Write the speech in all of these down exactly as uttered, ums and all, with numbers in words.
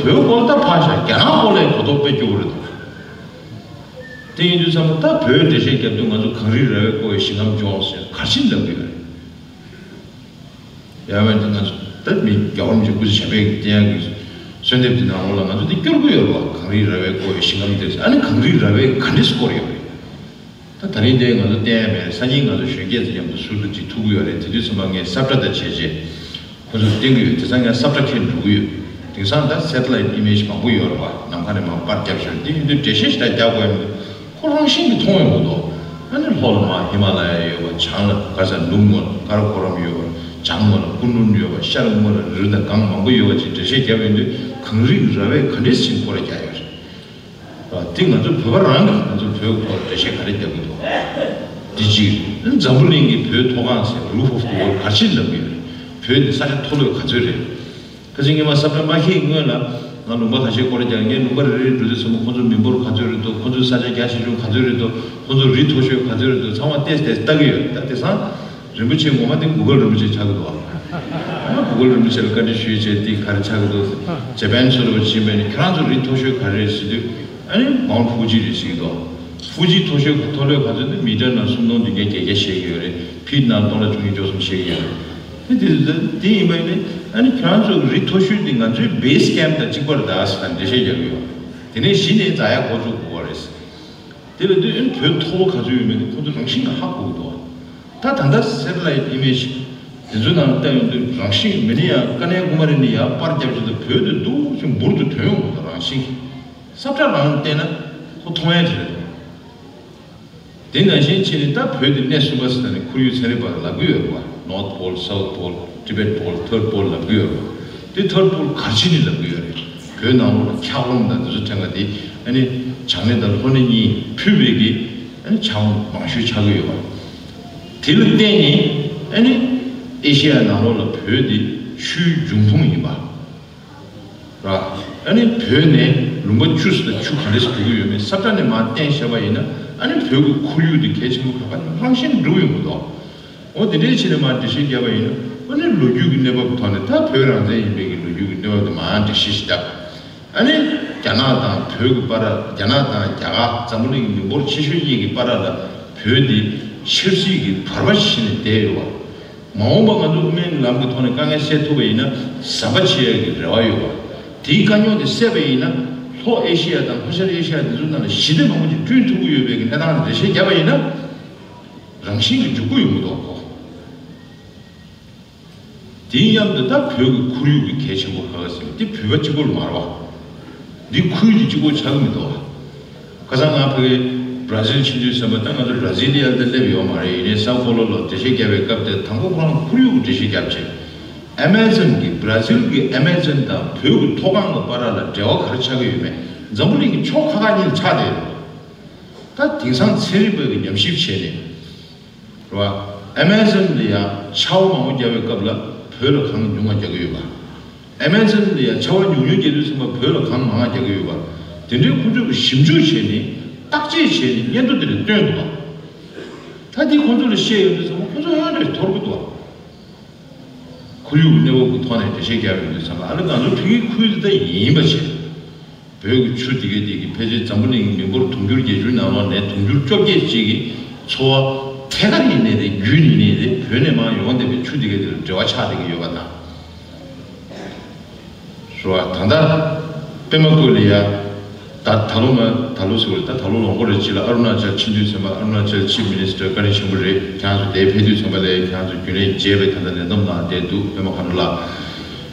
བོད་སྐོར་ད་ཕར་བཞག་རྒྱ་ནག་སྐོར་ལ་གོ་རྟོགས་དཔེ་སྐྱོ་བོ་རེད་འདུག་དེ་ཡིན་དུས་ཙམ་པ་ད་བོད་འགྲེལ་བཤད་རྒྱབ་དུས་ང་ཚོ་གངས་རི་ར་བས་བསྐོར་བའི་ཞིང་ཁམས་ལྗོངས་ཟེར་གར་ཆེན་ལབ་ཀྱི་ཡོད་རེད། ཡང་མིན་ང་ཚོ་ད་མི་རྒྱ་བོ་མི་ཆོས་སྐུ་ཚེ་ཞབས་པད་ཀྱི་བསྟན་ཡག་གི་གསོལ་འདེབས་དེ་ནང་ལོགས་ལ་ང་ཚོ་འདི་སྐྱོར་གི་ཡོད་རེད་བ། གངས་རི་ར་བས་བསྐོར་བའི་ཞིང་ཁམས་དེ་ཟེར། ཨ་ནི་གངས་རི་ར་བས་ག་འདྲས་བསྐོར་ཡོད་རེད། ད་ད་རིང་དེ་ང་ཚོ་བསྟན་ཡ་མེད་རེད། སང་ཉིན་ང་ཚོ་གཞོན་སྐྱེས་ཚོ་མཉམ་དུ་ཟུར་དུ་ཅིག་ཐུག་གི་ཡོད་རེད། དེ་དུས་ཙམ་པ་ངས་ས་བཀྲ་དང་བྱས་རྗེས་ཁོ་ཚོར་བསྟན་གི་ཡོད། དེང་སང་ངས་ས་བཀྲ་འཁྱེར་འགྲོ་གི་ཡོད། དེང་སང་ད་སེ་ཊ་ལའིཊ་ཨི་མེ་ཇི་མང་པོ་ཡོད་རེད་བ། ནམ་མཁའ་ནས་མར་པར་བརྒྱབ་ཤོར་དེ་ཡིན་དུས་འགྲེལ་བཤད་ཞེ་དྲག་རྒྱག་དགོས་ཡ་མི་འདུག་ཁོ་རང་བཞིན་གྱིས་མཐོང་ཡོང་གི་འདུག་ཨ་ནི་ལྷོ་ལ་མར་ཧི་མ་ལ་ཡ་ཡོད་པ། བྱང་ལ་ག་ས་ནུབ་ངོས་ལ་ཀ་ར་ཀོ་རམ་ཡོད་པ། བྱང་ངོས་ལ་ཀུན་ལུན་ཡོད་པ། ཤར་ངོས་ལ་རི་དང་སྒང་མང་པོ་ཡོད་པ་ཅིག་འགྲེལ་བཤད་བརྒྱབ་ཡོང་དུས་གངས་རི་གི་ར་བས་ག་འདྲས་ཕྱིན་སྐོར་ར་རྒྱག་ཡོད་རེད། དེ་ང་ཚོ་བོད་པ་རང་གིས་ང་ཚོ་བོད་སྐོར་འགྲེལ་བཤད་ག་རེ་རྒྱབ་ཀྱི་འདུག་འདི་གཅིག་རེད། འཛམ་བུ་གླིང་གི་བོད་མཐོ་སྒང་ཟེར་རུ་ཕོབ་ཏུ་ག་རེ་བྱེད་ལབ་ཀྱི་ཡོད་རེད། བོད་འདི་ས་ཆ་མཐོ་ལོས་ག་ཚོད་རེད། ཁ་སང་ཉི་མ་ས་བཀྲ་མ་འཁྱེར་སྔོན་ལ་ང་ལུང་པ་ཁ་ཤས་སྐོར་རྒྱག་ངས་ལུང་པ་རེ་རེ་འགྲོ་དུས་ཙམ་པ་ཁོ་ཚོ་མི་འབོར་ག་ཚོད་རེད་འདུག་ཁོ་ཚོའི་ས་ཆ་རྒྱ་ཆེ་ཆུང་ག་ཚོད་རེད་འདུག་ཁོ་ཚོ་རི་མཐོ་ཤོས་ག་ཚོད་རེད་འདུག་ཚང་མ་ཏེས་ཏེས་ལྟ་གི་ཡོད། ད་དེང་སང་རིན་པོ་ཆེ་ངོ་མ་དེ་གུ་གལ་རིན་པོ་ཆེ་ཆགས་ཀྱི་འདུག་ཨ་ནི་གུ་གལ་རིན་པོ་ཆེ་ལ་བཀའ་འདྲི་ཞུས་བྱས་དེ་ག་རེ་ཆགས་ཀྱི་འདུག་ཇ་པན་ཚོ་ལ་བ་ཕྱིན་པས་ནི་ཁྱེད་རང་ཚོ་རི་མཐོ་ཤོས་ག་རེ་རེད་ཟེར་དུས་ཨ་ནི་མའུན་ཕུ་ཇི་རེད་ཟེར་གྱི་འདུག་ཕུ་ཇི་མཐོ་ཤོས་མཐོ་ལོས་ག་ཚོད་འདུག་མི་ཊར་ནང་སུམ་སྟོང་བདུན་བརྒྱ་བརྒྱད་བརྒྱ་བཤད་ཀྱི་ཡོད་རེད། ཕིཊ་ནང་སྟོང་ཕྲག་བཅུ་གཉིས་བཅུ་གསུམ་བཤད་ཀྱི་ཡོད་རེད། དེ་དེ་དེ་དེ་ཡིན་པ་ཡིན་ནི་ཨ་ནི་ཁྱེད་རང་ཚོ་རི་མཐོ་ཤོས་དེ་ང་ཚོའི་བེ་སི་ཀེམ་དང་གཅིག་པ་རེད་ད་ཟེར་ནས་འགྲེལ་བཤད་རྒྱག་གི་ཡོད། དེ་ནས་གཞི་ནས་འཛའ་ཡག་འགོ་བཙུགས་དགོས་པ་རེད། དེ་ལ་དུས་ཨ་ནི་བོད་མཐོ་པོ་ག་ཚོད་ཡོད་མེད་དེ་ཁོ་ཚོ་རང་བཞིན་གྱིས་ཧ་གོ་གི་འདུག་ད་ད་ལྟ་སེ་ཊ་ལའིཊ་ཨི་མེ་ཇི་དེ་ཚོའི་ནང་ལ་བལྟས་ཡོང་དུས་རང་བཞིན་མི་ནི་ཡང་དཀའ་གནད་ཁུག་མ་རེད་ནི་ཡང་པར་རྒྱབ་བཞིན་དུ་བོད་དུ་འདུག་ཅིང་འབུར་དུ་ཐོན་ཡོང་གི་འདུག་རང་བཞིན་གྱིས། ས་བཀྲ་རང་བལྟས་ན་ཁོ་མཐོང་ཡ་དེ་རེད། དེ་ནང་བཞིན་ཕྱིན་ནས་ད་བོད་དེ་གནས་གསུམ་པ་ཟེར་ནས་ཁོར་ཡུག་ཚན་རིག་པ་ལ་ལབ་ཀྱི་ཡོད་རེད་བ། North Pole, South Pole, Tibet Pole, Third Pole ལབ་ཀྱི་ཡོད་རེད་བ། དེ་Third Pole ག་རེ་བྱས་ནས་ལབ་ཀྱི་ཡོད་རེད། བོད་ནང་ལོགས་ལ་འཁྱགས་རོམ་དང་དེ་ཚོ་ཕྲན་ག་དེ་ཨ་ནི་བྱང་སྣེ་དང་ལྷོ་སྣེ་གཉིས་ཕུད་པའི་གི་ཨ་ནི་འཁྱགས་རོམ་མང་ཤོས་ཆགས་ཀྱི་ཡོད་བ། དེ་ལ་བརྟེན་ནས་ཨ་ནི་ཨེ་ཤེ་ཡ་ནང་ལོགས་ལ་བོད་དེ་ཆུའི་འབྱུང་ཁུངས་ཡིན་པ། ར། ཨ་ནི་བོད་ནས་ལུང་པ་བཅུ་ཙམ་ལ་ཆུ་ག་འདྲས་སུ་འགྲོ་གི་ཡོད་མེད་ས་བཀྲ་ནས་མར་བསྟན་བཞག་པ་ཡིན་ན་ཨ་ནི་བོད་ཀྱི་ཁོར་ཡུག་འདི་གལ་ཆེན་པོ་ག་པར་རང་བཞིན་འགྲུབ་ཡོང་གི་འདུག་འོ་དེ་འདྲའི་ཆེད་ནས་མར་འགྲེལ་བཤད་བརྒྱབ་པ་ཡིན་ན་ཨ་ནི་ལོ་རྒྱུས་ཀྱི་གནས་བབ་ཐོག་ནས་ད་བོད་རང་བཙན་ཡིན་པའི་གི་ལོ་རྒྱུས་ཀྱི་གནས་བབ་དེ་མར་འགྲེལ་བཤད་ཞིག་བརྒྱབ། ཨ་ནི་རྒྱ་ནག་དང་བོད་ཀྱི་བར་རྒྱ་ནག་དང་རྒྱ་གར་འཛམ་བུ་གླིང་གི་མི་འབོར་ཆེ་ཤོས་གཉིས་ཀྱི་བར་ལ་བོད་འདི་ཆབ་སྲིད་ཀྱི་བར་པ་ཞིག་ནས་བསྡད་ཡོད་པ། མ་འོངས་པ་ང་ཚོ་དམག་མིའི་ལམ་གྱི་ཐོག་ནས་དཀའ་ངལ་སེལ་ཐུབ་པ་ཡིན་ན་ཟམ་པ་ཆད་ཡག་གི་རེ་བ་ཡོད་པ། དེའི་དཀའ་རྙོག་དེ་སེལ་བ་ཡིན་ན་ལྷོ་ཨེ་ཤེ་ཡ་དང་ལྷོ་ཤར་ཨེ་ཤེ་ཡ་དེ་ཚོའི་ནང་ལ་ཞི་བདེ་མང་པོ་ཅིག་བསྐྲུན་ཐུབ་ཀྱི་ཡོད་པའི་གི་གནས་སྟངས་དེ་འགྲེལ་བཤད་བརྒྱབ་པ་ཡིན་ན་རང་བཞིན་གྱིས་འཇུག་གི་ཡོང་གི་འདུག་གོ། དེའི་མཉམ་དུ་ད་བོད་ཀྱི་ཁོར་ཡུག་གི་གལ་ཆེན་པོ་ཧ་ག་ཟེར་དེ་བོད་པ་གཅིག་པོ་ལ་མ་རེད་བ། འདི་ཁུལ་གྱི་གཅིག་པོ་ཆགས་ཀྱི་མི་འདུག་བ། ཁ་སང་ང་ཕ་གི་བྷ་ར་ཟིལ་ཕྱིན་དུས་ཙམ་པ་ད་ང་ཚོ་བྷ་ར་ཟིལ་ལ་ཡར་ད་སླེབས་ཡོད་མ་རེད། ཡིན་ནའི་སའོ་པོ་ལོ་ལ་འགྲེལ་བཤད་བརྒྱབ་པའི་སྐབས་དེ་དང་པོ་ཁོ་རང་ཁོར་ཡུག་གི་འགྲེལ་བཤད་བརྒྱབ་བྱས། ཨ་མ་ཛོན་གྱི་བྷ་ར་ཟིལ་གྱི་ཨ་མ་ཛོན་དང་བོད་ཀྱི་མཐོ་སྒང་གི་བར་ལ་འབྲེལ་བ་ག་རེ་ཆགས་ཀྱི་ཡོད་མེད་འཛམ་བུ་གླིང་གི་ཕྱོགས་ཁག་ཁག་གཉིས་ལ་ཆགས་བསྡད་ཡོད། ད་དེང་སང་ཚན་རིག་པ་གི་ཉམས་ཞིབ་བྱས་ནས། རེད་བ། ཨ་མ་ཛོན་ལ་ཡང་ཆར་པ་མང་པོ་བརྒྱབ་པའི་སྐབས་ལ་བོད་ལ་གངས་ཉུང་བ་རྒྱག་གི་ཡོད་པ། ཨ་མ་ཛོན་ལ་ཡང་ཆར་པ་ཉུང་ཉུང་རྒྱག་དུས་ཙམ་པ་བོད་ལ་གངས་མང་བ་རྒྱག་གི་ཡོད་པ། དེ་འདྲའི་ཁོང་ཚོས་ཞིབ་འཇུག་བྱས་ནས་བརྟག་དཔྱད་བྱས་ནས་སྙན་ཐོ་དེ་ལ་བཏོན་འདུག་བ། ད་འདི་ཁོང་ཚོ་ལ་བཤད་ཡོང་དུས་ཙམ་པ་ཁོང་ཚོ་ཧོན་རེ་འཐོར་གི་འདུག་བ། ཁོར་ཡུག་གི་གནས་བབ་ཀྱི་ཐོག་ནས་འགྲེལ་བཤད་བརྒྱབ་ཡོང་དུས་ཙམ་པ་ཨ་ལེ་ང་ཚོ་ཕ་གིའི་ཁུལ་དེ་ད་ཡིན་པ་བྱས། བོད་ཀྱི་ཆུ་དེ་གའི་དེ་གི་ཕལ་ཆེར་འཛམ་བུ་གླིང་གི་མི་འབོར་དུང་ཕྱུར་བརྒྱད་ཅུའི་ནང་ལོགས་ནས་དུང་ཕྱུར་བཅོ་བརྒྱད་ཅིག་གི་འཚོ་བ་ཐད་ཀར་ཡིན་ནའི་རེད། རྒྱུན་ཡིན་ནའི་རེད། བོད་ནས་མར་ཡོང་བསྡད་པའི་ཆུ་དེ་གའི་དེ་ལ་འབྲེལ་བ་ཆགས་བསྡད་ཀྱི་ཡོད་པ་དང་། རེད་བ། ད་ལྟ་པད་མ་བཀོད་ལ་ཡ། ད་ད་ལོ་མ་ད་ལོ་ཟེར་བ་རེད། ད་ད་ལོ་ལོ་མགོ་རེ་གཅིག་ལ་ཨ་རུ་ན་ཅལ་ཕྱིན་དུས་ཚན་པ་ཨ་རུ་ན་ཅལ་ཆིབ་མི་ནི་སི་ཊར་བཀའ་དྲིན་ཆེན་པོ་རེད། ཁྱེད་རང་ཚོ་དེ་ཕེབས་དུས་ཚན་པ་ལས་ཁྱེད་རང་ཚོ་རྒྱུན་ལས་མཇལ་བའི་ད་ལྟ་ལས་བསྡོམས་ནང་བསྡད་འདུག་པད་མ་མཁའ་འགྲོ་ལགས།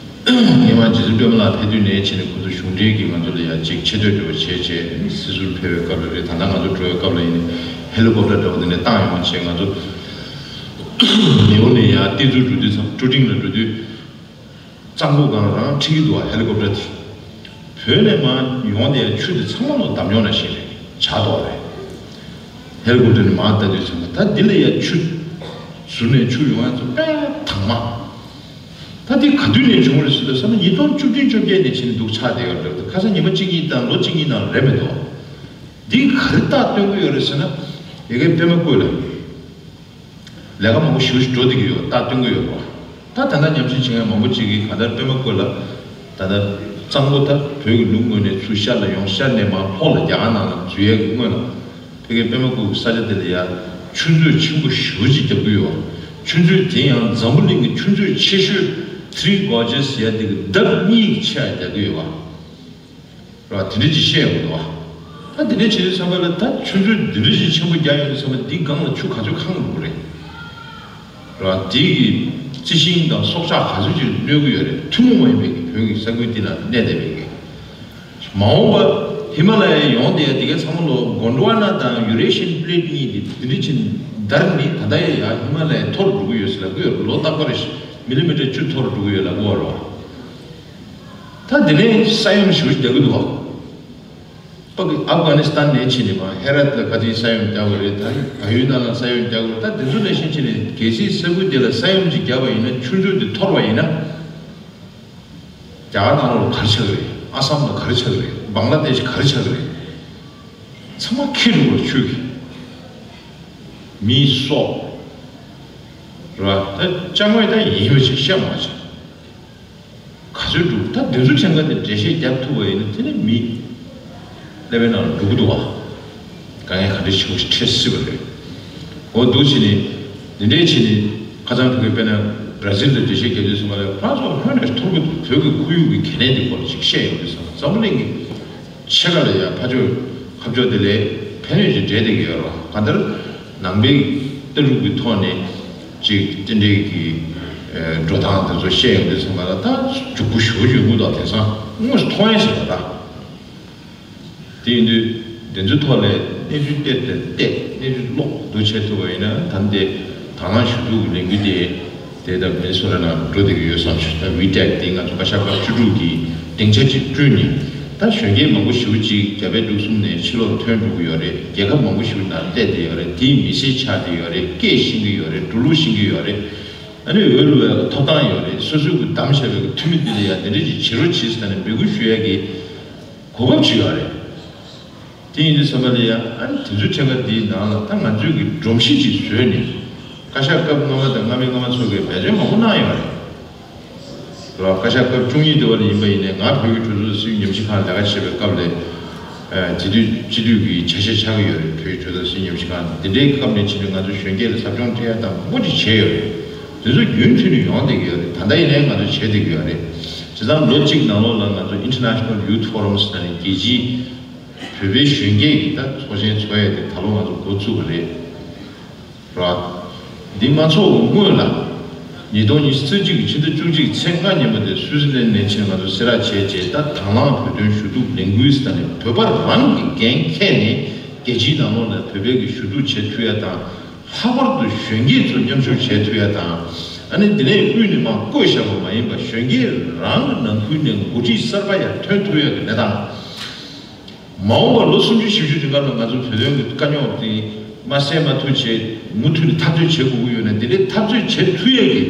ངས་མ་རྗེ་བཙུན་པད་མ་ལགས་ཕེབས་དུས་ནས་བྱས་ནས་ཁོ་ཚོ་གཞུང་འབྲེལ་གྱིས་ང་ཚོ་ལ་ཡ་གཅིག་ཆེ་བསྟོད་འདྲ་བོ་བྱས་བྱས་ནས་སྲིད་ཟུར་ཕེབས་པའི་སྐབས་ལ་རེད། ད་ལྟ་ང་ཚོ་འགྲོ་བའི་སྐབས་ལ་ཡིན་ནའི་ཧེ་ལི་ཀོབ་ཊར་འདྲ་བོ་དེ་ནས་བཏང་ཡོང་བྱས་ང་ཚོ་མེའོ་ནས་ཡ་ཏི་ཛུ་འགྲོ་དུས་ཙམ་ཀྲུ་ཀྲིང་ལ་འགྲོ་དུས། གཙང་པོ་སྒང་རང་ཁྲིད་ཀྱི་འདུག་བ། ཧེ་ལི་ཀོབ་ཊར་དེ། བོད་ནས་མར་ཡོང་དེ་ཆུ་དེ་ཚང་མ་ལོ་འདམ་ཉོག་ནང་བཞིན་རེད། ཆགས་ཏོག་རེད། ཧེ་ལི་ཀོབ་ཊར་ནས་མར་ལྟ་དུས་ཚང་མ་ད་འདི་ལ་ཡ་ཆུ། ཟུར་ནས་ཆུ་ཡོང་ཡ་ཚོ་དཔེ་དྭངས་མ། ད་འདི་ག་དུས་ནས་བྱུང་རེད་ཟེར་དུས་ཙམ་ན་ཉིས་སྟོང་བཅུ་བདུན་བཅོ་བརྒྱད་ནས་བྱས་ནས་འདུག་ཆགས་བསྡད་ཡོད་རེད། ཁ་སང་ཉི་མ་གཅིག་གཉིས་དང་ལོ་གཅིག་གཉིས་ནང་རེད་མི་འདུག་འདི་ག་རེ་རྟགས་སྟོན་གྱི་ཡོད་རེད་ཟེར་ན། ཡ་གི་པད་མ་བཀོད་ལ། ལས་ཀ་མང་པོ་ཞེ་པོ་ཞིག་འགྲོ་བསྡད་ཀྱི་ཡོད། རྟགས་སྟོན་གྱི་ཡོད་རེད་བ། ད་ད་ལྟ་ཉམས་ཞིབ་བྱེད་མཁན་མང་པོ་ཅིག་གིས་གང་ལྟར་པད་མ་བཀོད་ལ་ད་ལྟ་ གཙང་པོ་ད་བོད་ཀྱི་ལུང་ངོས་ནས་ཚུར་ཤར་ལ་ཡོང་། ཤར་ནས་མར་ལྷོ་ལ་རྒྱ་གར་ནང་ལ་འཛུལ་ཡས་ཀྱི་སྔོན་ལ། ཕ་གིའི་པད་མ་ཁུག་གི་ས་ཆ་དེ་ལ་ཡ་ཆུ་མཛོད་ཆེན་པོ་ཞེ་པོ་ཅིག་བརྒྱབ་ཀྱི་ཡོད། ཆུ་མཛོད་དེ་ཡང་འཛམ་བུ་གླིང་གི་ཆུ་མཛོད་ཆེ་ཤོས་Three Gorges་ཟེར་ཡ་དེ་གི་ལྡབ་གཉིས་ཀྱི་ཆེ་བ་རྒྱག་གི་ཡོད་པ། ར་དེ་འདྲ་ཅིག་བཤད་ཡོང་གི་འདུག་བ། ད་དེ་འདྲ་བྱེད་དུས་ཙམ་པ་ལ་ད་ཆུ་མཛོད་འདི་འདྲ་ཅིག་ཆེན་པོ་རྒྱག་ཡོང་དུས་ཙམ་པ་འདི་སྒང་ལ་ཆུ་ག་ཚོད་གང་འགྲོ་གི་རེད། ར་དེ་གི་རྩི་ཤིང་དང་སྲོག་ཆགས་ག་ཚོད་ཅིག་གནོད་ཀྱི་ཡོད་རེད། ཐུན་མོང་མ་ཡིན་པའི་གི་བོད་ཀྱི་ས་ཁུལ་འདི་ལ་གནས་བསྡད་པའི་གི། མ་འོངས་པ་ཧི་མ་ལ་ཡའི་ཡོང་བསྡད་ཡ་དེ་གའི་ཚང་མ་ལོ་གོན་ཌ་ཝ་ན་དང་ཡུ་རེ་ཤི་ཡན་པི་ལེ་ཊི་གཉིས་དེ་དེ་འདྲ་ཅིག་འདར་ནི་ད་ལྟ་ཡ་ཡ་ཧི་མ་ལ་ཡའི་མཐོ་རུ་འགྲོ་གི་ཡོད་ཟེར་ལབ་ཀྱི་ཡོད་རེད། ལོ་རྟག་པར་མི་ལི་མི་ཊར་བཅུ་མཐོ་རུ་འགྲོ་གི་ཡོད་ལབ་ཀྱི་ཡོད་རེད་བ། ད་དེ་ནས་ས་ཡོམ་ཞེ་པོ་ཞིག་རྒྱག་གི་འདུག་བ། ཨབ་གྷ་ནི་སི་ཐན་ནས་ཕྱིན་ནས་མར་ཧེ་ར་ཏ་ལ་ག་དུས་ས་ཡོམ་རྒྱག་དགོས་རེད། ད་ནི་བལ་ཡུལ་ནང་ལ་ས་ཡོམ་རྒྱག་དགོས་རེད། ད་དེ་ཚོ་ནས་ཕྱིན་ཕྱིན་ནས་གལ་སྲིད་ས་ཁུལ་དེ་ལ་ས་ཡོམ་ཅིག་བརྒྱབ་པ་ཡིན་ན། ཆུ་མཛོད་དེ་འཐོར་བ་ཡིན་ན། རྒྱ་གར་ནང་ལོགས་ལ་ག་རེ་ཆགས་ཀྱི་རེད། ཨ་སམ་ལ་ག་རེ་ཆགས་ཀྱི་རེད། བང་ལ་དེ་ཤི་ག་རེ་ཆགས་ཀྱི་རེད། ཚང་མ་ཁྱེར་འགྲོ་བ་ཆུ་གིས། མིའི་སྲོག་ར་ད་ཅང་མེད་ད་ཡིན་པ་ཅིག་བཤད་མ་བྱེད། ག་ཚོད་འགྲོ། ད་དེ་ཚོ་ཕྲན་ཁ་དེ་འགྲེལ་བཤད་རྒྱབ་ཐུབ་པ་ཡིན་ན་དེ་ནི་མི་ཀླད་པའི་ནང་ལ་འགྲོ་གི་འདུག་བ། དཀའ་ངལ་ག་འདྲ་ཞིག་འཕྲད་སྲིད་པ་རེད། འོ་འདུག་བྱས་ནས་འདི་འདྲས་བྱས་ནས་ཁ་སང་ཕ་གི་དཔེར་ན་བྷ་ར་ཛིལ་ལ་འགྲེལ་བཤད་རྒྱབ་དུས་ཙམ་པ་ལ་ཁོ་རང་ཚོ་ལྷོད་ནས་ཐོར་གི་འདུག་བོད་ཀྱི་ཁོར་ཡུག་གི་གལ་གནད་འདི་སྐོར་ལ་ཅིག་བཤད་ཡོང་དུས་ཙམ་པ་འཛམ་བུ་གླིང་གི་ཕྱེད་ཀ་ལ་ཡ་ཕ་ཕྱོགས་ཁ་ཕྱོགས་དེ་ལས་ཕན་ནུས་ཅིག་འབྲེལ་བསྡད་ཀྱི་ཡོད་རེད་བ། གང་ལྟར་ནང་པའི་ལྟ་གྲུབ་ཀྱི་ཐོག་ནས་ཅིག་རྟེན་འབྲེལ་གྱི་འགྲོ་སྟངས་དེ་ཚོ་བཤད་ཡོང་དུས་ཙམ་པ་ལ་ད་རྒྱུག་པོ་ཞེ་པོ་ཅིག་ཡོང་གི་འདུག་དེང་སང་དངོས་སུ་མཐོང་ཡ་ཞིག་རེད་ད། དེ་ཡིན་དུས་དེ་ཚོའི་ཐོག་ལ་གནས་ཚུལ་བལྟས་ཏེ་བལྟས། གནས་ཚུལ་ཀློག་འདུག་བྱེད་ཐུབ་པ་ཡིན་ན་ད་ལྟའི་དང་བླངས་ཞུ་གཏུག་གི་ལས་འགུལ་དེ་དེ་ལྟ་མི་སུ་ར་ནང་འགྲོ་བསྡད་ཀྱི་ཡོད་བསམ་ཞུ། ད་ཝི་ཊེག་དེ་ང་ཚོ་བཀའ་ཤག་སྐབས་བཅུ་དྲུག་གི་སྡིངས་ཆ་ཅིག་བསྐྲུན་ནས། ད་གཞོན་སྐྱེས་མང་པོ་ཞེ་པོ་ཅིག་རྒྱ་བལ་འབྲུག་གསུམ་ནས་ཕྱི་ལོགས་ཐོན་འགྲོ་གི་ཡོད་རེད། རྒྱལ་ཁབ་མང་པོ་ཞེ་པོ་ནང་སླེབས་བསྡད་ཡོད་རེད། དེའི་མི་ཚེ་ཆགས་བསྡད་ཡོད་རེད། སྐད་ཤེས་ཀྱི་ཡོད་རེད། འགྲོ་ལུགས་ཤེས་ཀྱི་ཡོད་རེད། ཨ་ནི་འོས་བླུག་ཡག་གི་ཐོབ་ཐང་ཡོད་རེད། སོ་སོའི་གི་བདམས་བཞག་པའི་གི་འཐུས་མི་དེ་ལ་ཡང་དེ་འདྲ་ཅིག་བྱེད་རོགས་བྱེད་ཟེར་ནས་འབོད་སྐུལ་ཞུ་ཡག་གི་གོ་སྐབས་ཅིག་ཡོད་རེད། དེ་ཡིན་དུས་ཙམ་པ་ལ་ཡང་ཨ་ནི་དེ་ཚོའི་ཁྲིམས་ཁང་འདིའི་ནང་ལ་ད་ང་ཚོའི་གི་སྒྲོམ་གཞི་ཅིག་བཟོས་ནས། བཀའ་ཤག་སྐབས་སྔ་མ་དང་སྔ་མའི་སྔ་མ་ཚོ་གིས་འབད་བརྩོན་མང་པོ་གནང་ཡོད་རེད། ར་བཀའ་ཤག་སྐབས་བཅུ་གཉིས་དེ་བ་ལ་ཡིན་པ་ཡིན་ནའི་ང་བོད་ཀྱི་གྲོས་ཚོགས་སྲིད་བྱུས་ཉམས་ཞིབ་ཁང་ལས་ཀ་བྱེད་པའི་སྐབས་ལ། ཨ་དེ་དུས་སྤྱི་འཐུས་ཀྱི་ཆ་ཤས་ཆགས་ཀྱི་ཡོད་རེད། བོད་ཀྱི་གྲོས་ཚོགས་སྲིད་བྱུས་ཉམས་ཞིབ་ཁང་འདི་འདྲའི་སྐབས་ནས་ཕྱིན་ནས་ང་ཚོ་གཞོན་སྐྱེས་ལ་ཟབ་སྦྱོང་སྤྲད་ཡ་དང་མང་པོ་ཅིག་བྱས་ཡོད་རེད། དེ་ཚོ་རྒྱུན་མཐུད་ནས་ཡོང་བསྡད་ཀྱི་ཡོད་རེད། ད་ལྟ་ཡིན་ནའི་ང་ཚོ་བྱས་བསྡད་ཀྱི་ཡོད་རེད། བྱས་ཙང་ལོ་གཅིག་ནང་ལོགས་ལ་ང་ཚོ་International Youth Forums ཟེར་ནས་རྒྱལ་སྤྱིའི་བོད་པའི་གཞོན་སྐྱེས་ཀྱི་ད་ཚོགས་ཆེན་ཚོགས་ཡས་དེ་ད་ལོ་ང་ཚོ་འགོ་བཙུགས་པ་རེད། ར། འདི་མ་ཚོགས་པའི་སྔོན་ལ། ཉིས་སྟོང་ཉི་ཤུ་རྩ་གཅིག་གི་ཕྱི་ཟླ་བཅུ་གཅིག་ཚེས་ལྔ་ཉིན་མོ་དེ་སུའི་ཙི་ལན་ནས་ཕྱིན་ང་ཚོ་སེ་ར་བྱས་རྗེས་ད་དང་བླངས་བོད་དོན་ཞུ་གཏུག་ལས་འགུལ་ཟེར་ནས་བོད་པ་རང་གི་འགན་འཁྱེར་ནས་རྒྱལ་སྤྱིའི་ནང་ལོགས་ནས་བོད་པའི་གི་ཞུ་གཏུག་བྱེད་ཐུབ་ཡ་དང་། ལྷག་པར་དུ་གཞོན་སྐྱེས་ཚོ་མཉམ་ཞུགས་བྱེད་ཐུབ་ཡ་དང་། ཨ་ནི་དེ་ནས་དབུས་ནས་མར་བསྐོས་བཞག་པ་མ་ཡིན་པ་གཞོན་སྐྱེས་རང་གི་ནང་ཁུལ་ནས་འགོ་ཁྲིད་གསར་པ་ཡར་ཐོན་ཐུབ་ཡ་གི་གནས་སྟངས། མ་འོངས་པར་ལོ་སུམ་ཅུ་བཞི་བཅུ་རིང་ག་ལ་ང་ཚོ་བོད་དོན་གྱི་དཀའ་རྙོག་དེ་མ་སེལ་མ་ཐུབ་བྱས་མུ་མཐུད་ནས་འཐབ་རྩོད་བྱེད་དགོས་ཀྱི་ཡོད་ན། དེ་འདྲའི་འཐབ་རྩོད་བྱེད་ཐུབ་ཡས་ཀྱི་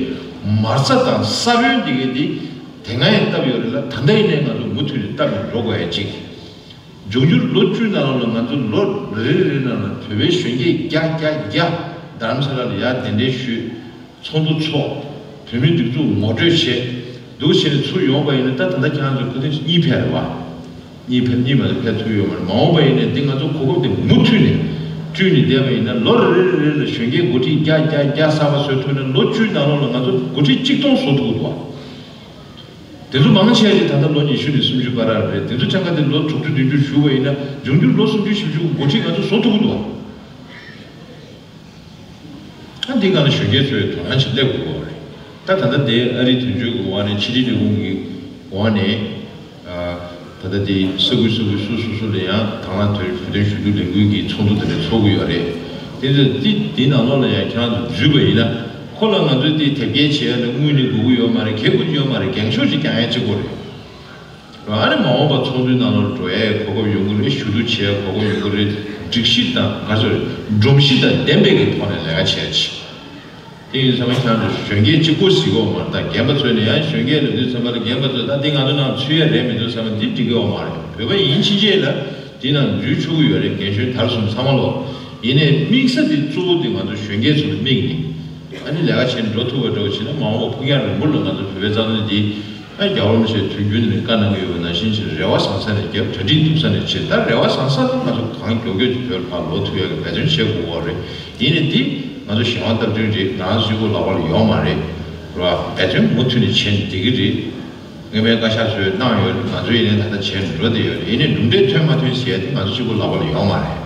མ་རྩ་དང་ས་བོན་དེ་གའི་དེ་དེ་སྔ་ཡང་བཏབ་ཡོད་རེད་ལ། ད་ལྟ་ཡིན་ནའི་ང་ཚོ་མུ་མཐུད་ནས་བཏབ་ནས་འགྲོ་དགོས་ཡ་གཅིག། འབྱུང་འགྱུར་ལོ་བཅུའི་ནང་ལ་ང་ཚོ་ལོ་རེ་རེ་རེ་ནང་ལ་བོད་པའི་གཞོན་སྐྱེས་བརྒྱ་བརྒྱ་བརྒྱ་རྡ་རམ་ས་ལ་ལ་ཡར་གདན་འདྲེན་ཞུས། ཚོགས་འདུ་ཚོགས། བོད་མིའི་སྒྲིག་འཛུགས་ངོ་སྤྲོད་བྱས། འདུག་བྱས་ནས་ཚུར་ཡོང་བ་ཡིན་ན་ད་ད་ལྟ་ཁྱེད་རང་ཚོ་ཁ་སང་གཉིད་ཕེབས་རེད་བ། གཉིད་ཕེབས། གཉིད་མ་ཕེབས་ཐུབ་ཡོད་མ་རེད། མ་འོངས་པ་ཡིན་ནའི་འདི་ང་ཚོ་གོ་སྐབས་དེ་མུ་མཐུད་ནས་བསྐྲུན་ནས་བསྡད་པ་ཡིན་ན། ལོ་རེ་རེ་རེ་ལ་གཞོན་སྐྱེས་འགོ་ཁྲིད་བརྒྱ་བརྒྱ་བརྒྱ་གསར་པ་བཟོས་ཐུབ་ན་ལོ་བཅུའི་ནང་ལོགས་ལ་ང་ཚོ་འགོ་ཁྲིད་གཅིག་སྟོང་བཟོ་ཐུབ་ཀྱི་འདུག་བ། དེ་ཚོ་མང་ཆེ་ཞིག་ད་ལྟ་ལོ་ཉི་ཤུ་ནས་སུམ་ཅུ་བར་རེད། དེ་ཚོ་ཆ་ཚང་དེ་ལོ་དྲུག་ཅུ་བདུན་ཅུ་བཞུགས་པ་ཡིན་ན་འབྱུང་འགྱུར་ལོ་སུམ་ཅུ་བཞི་བཅུ་འགོ་ཁྲིད་ང་ཚོ་བཟོ་ཐུབ་ཀྱི་འདུག་བ། ཨ་འདི་སྒང་ལ་གཞོན་སྐྱེས་ཚོས་དོ་སྣང་ཅིག་སླེབས་དགོས་པ་རེད། ད་ད་ལྟ་དེ་ཨ་རིའི་དོན་གཅོད་ཀྱི་འོག་ནས་ཕྱི་དྲིལ་ལས་ཁུངས་ཀྱི་འོག་ནས། ཨ་ད་ལྟ་དེ་ས་ཁུལ་ས་ཁུལ་སོ་སོ་སོ་ལ་ཡང་དང་བླངས་བོད་དོན་ཞུ་གཏུག་ལས་འགུལ་གྱི་ཚོགས་འདུ་དེ་འདྲ་ཚོགས་ཀྱི་ཡོད་རེད། དེ་ཚོ་དེ་དེའི་ནང་ལོགས་ལ་ཡང་ཁྱེད་རང་ཚོ་འཛུལ་བ་ཡིན་ན། ཁོ་ལ་ང་ཚོས་དེ་དེབ་སྐྱེལ་བྱེད་ཡ་ལ་དངུལ་ནི་དགོས་ཀྱི་ཡོད་མ་རེད། གལ་དགོས་ཀྱི་ཡོད་མ་རེད། འགེངས་ཤོག་ཅིག་རྒྱག་ཡ་གཅིག་པོ་རེད། ཨ་ནི་མ་འོངས་པ་ཚོགས་འདུའི་ནང་ལ་འགྲོ་ཡའི་གོ་སྐབས་ཡོང་གི་རེད། ཞུ་གཏུག་བྱེད་ཡའི་གོ་སྐབས་ཡོང་གི་རེད། སྒྲིག་གཞི་དང་ག་ཚོད་སྒྲོམ་གཞི་དང་ལྡན་པའི་གི་ཐོག་ནས་ལས་ཀ་བྱེད་ཡ་ཅིག། དེ་ཡིན་ཙང་ཁྱེད་རང་ཚོ་གཞོན་སྐྱེས་གཅིག་པོ་ཟིག་ཡོད་མ་རེད། ད་རྒན་པ་ཚོས་ནས་ཡང་གཞོན་སྐྱེས་ལབ་དུས་ཙམ་པ་ལ་རྒན་པ་ཚོས་ད་འདི་ང་ཚོ་ནང་ཚུད་ཡ་རེད་མི་འདུག་བསམ་ན་འདི་འགྲིག་གི་ཡོད་མ་རེད། བོད་པ་ཡིན་ཕྱིན་ཆད་ལ་འདི་ནང་འཛུལ་ཆོག་གི་ཡོད་རེད། རྒན་གཞོན་དར་གསུམ་ཚང་མ་ལོ། ཡིན་ནའི་དམིགས་ས་འདི་གཙོ་བོ་འདི་ང་ཚོ་གཞོན་སྐྱེས་ཚོ་ལ་དམིགས་ནས། ཨ་ནི་ལས་ཀ་བྱས་ནས་འགྲོ་ཐུབ་པ་འདྲ་བོ་བྱས་ན་མ་འོངས་པ་ཕུགས་རྒྱང་རིང་པོ་ལ་ང་ཚོ་བོད་པའི་རྩ་དོན་འདི་ ད་རྒྱལ་བ་རིན་པོ་ཆེ་དུས་རྒྱུན་ནས་བཀའ་གནང་གི་ཡོད་པ་ནང་བཞིན་བྱས། རེ་བ་བཟང་ས་ནས་བརྒྱབ། གྲ་སྒྲིག་སྡུག་ས་ནས་བྱེད། ད་རེ་བ་བཟང་ས་ལ་ང་ཚོ་གང་མགྱོགས་མགྱོགས་ཀྱི་བོད་ཕར་ལོག་ཐུབ་ཡག་གི་འབད་བརྩོན་བྱེད་དགོས་པ་རེད། ཡིན་ནའི་འདི་ང་ཚོ་གཞན་དབང་སྟབས་བསྟུན་རེད། ང་ཚོ་གཅིག་པོ་ལག་པ་ལ་ཡོད་མ་རེད། རེད་བ། འབད་བརྩོན་མུ་མཐུད་ནས་བྱས་ནས་བསྡད་ཀྱི་རེད། སྔོན་མའི་བཀའ་ཤག་ཚོས་གནང་ཡོད། ང་ཚོ་ཡིན་ནའི་ད་ལྟ་བྱས་ནས་འགྲོ་བསྡད་ཡོད་རེད། ཡིན་ནའི་གྲུབ་འབྲས་ཐོན་མ་ཐོན་ཟེར་ཡ་དེ་ང་ཚོ་གཅིག་པོ་ལག་པ་ལ་ཡོད་མ་རེད།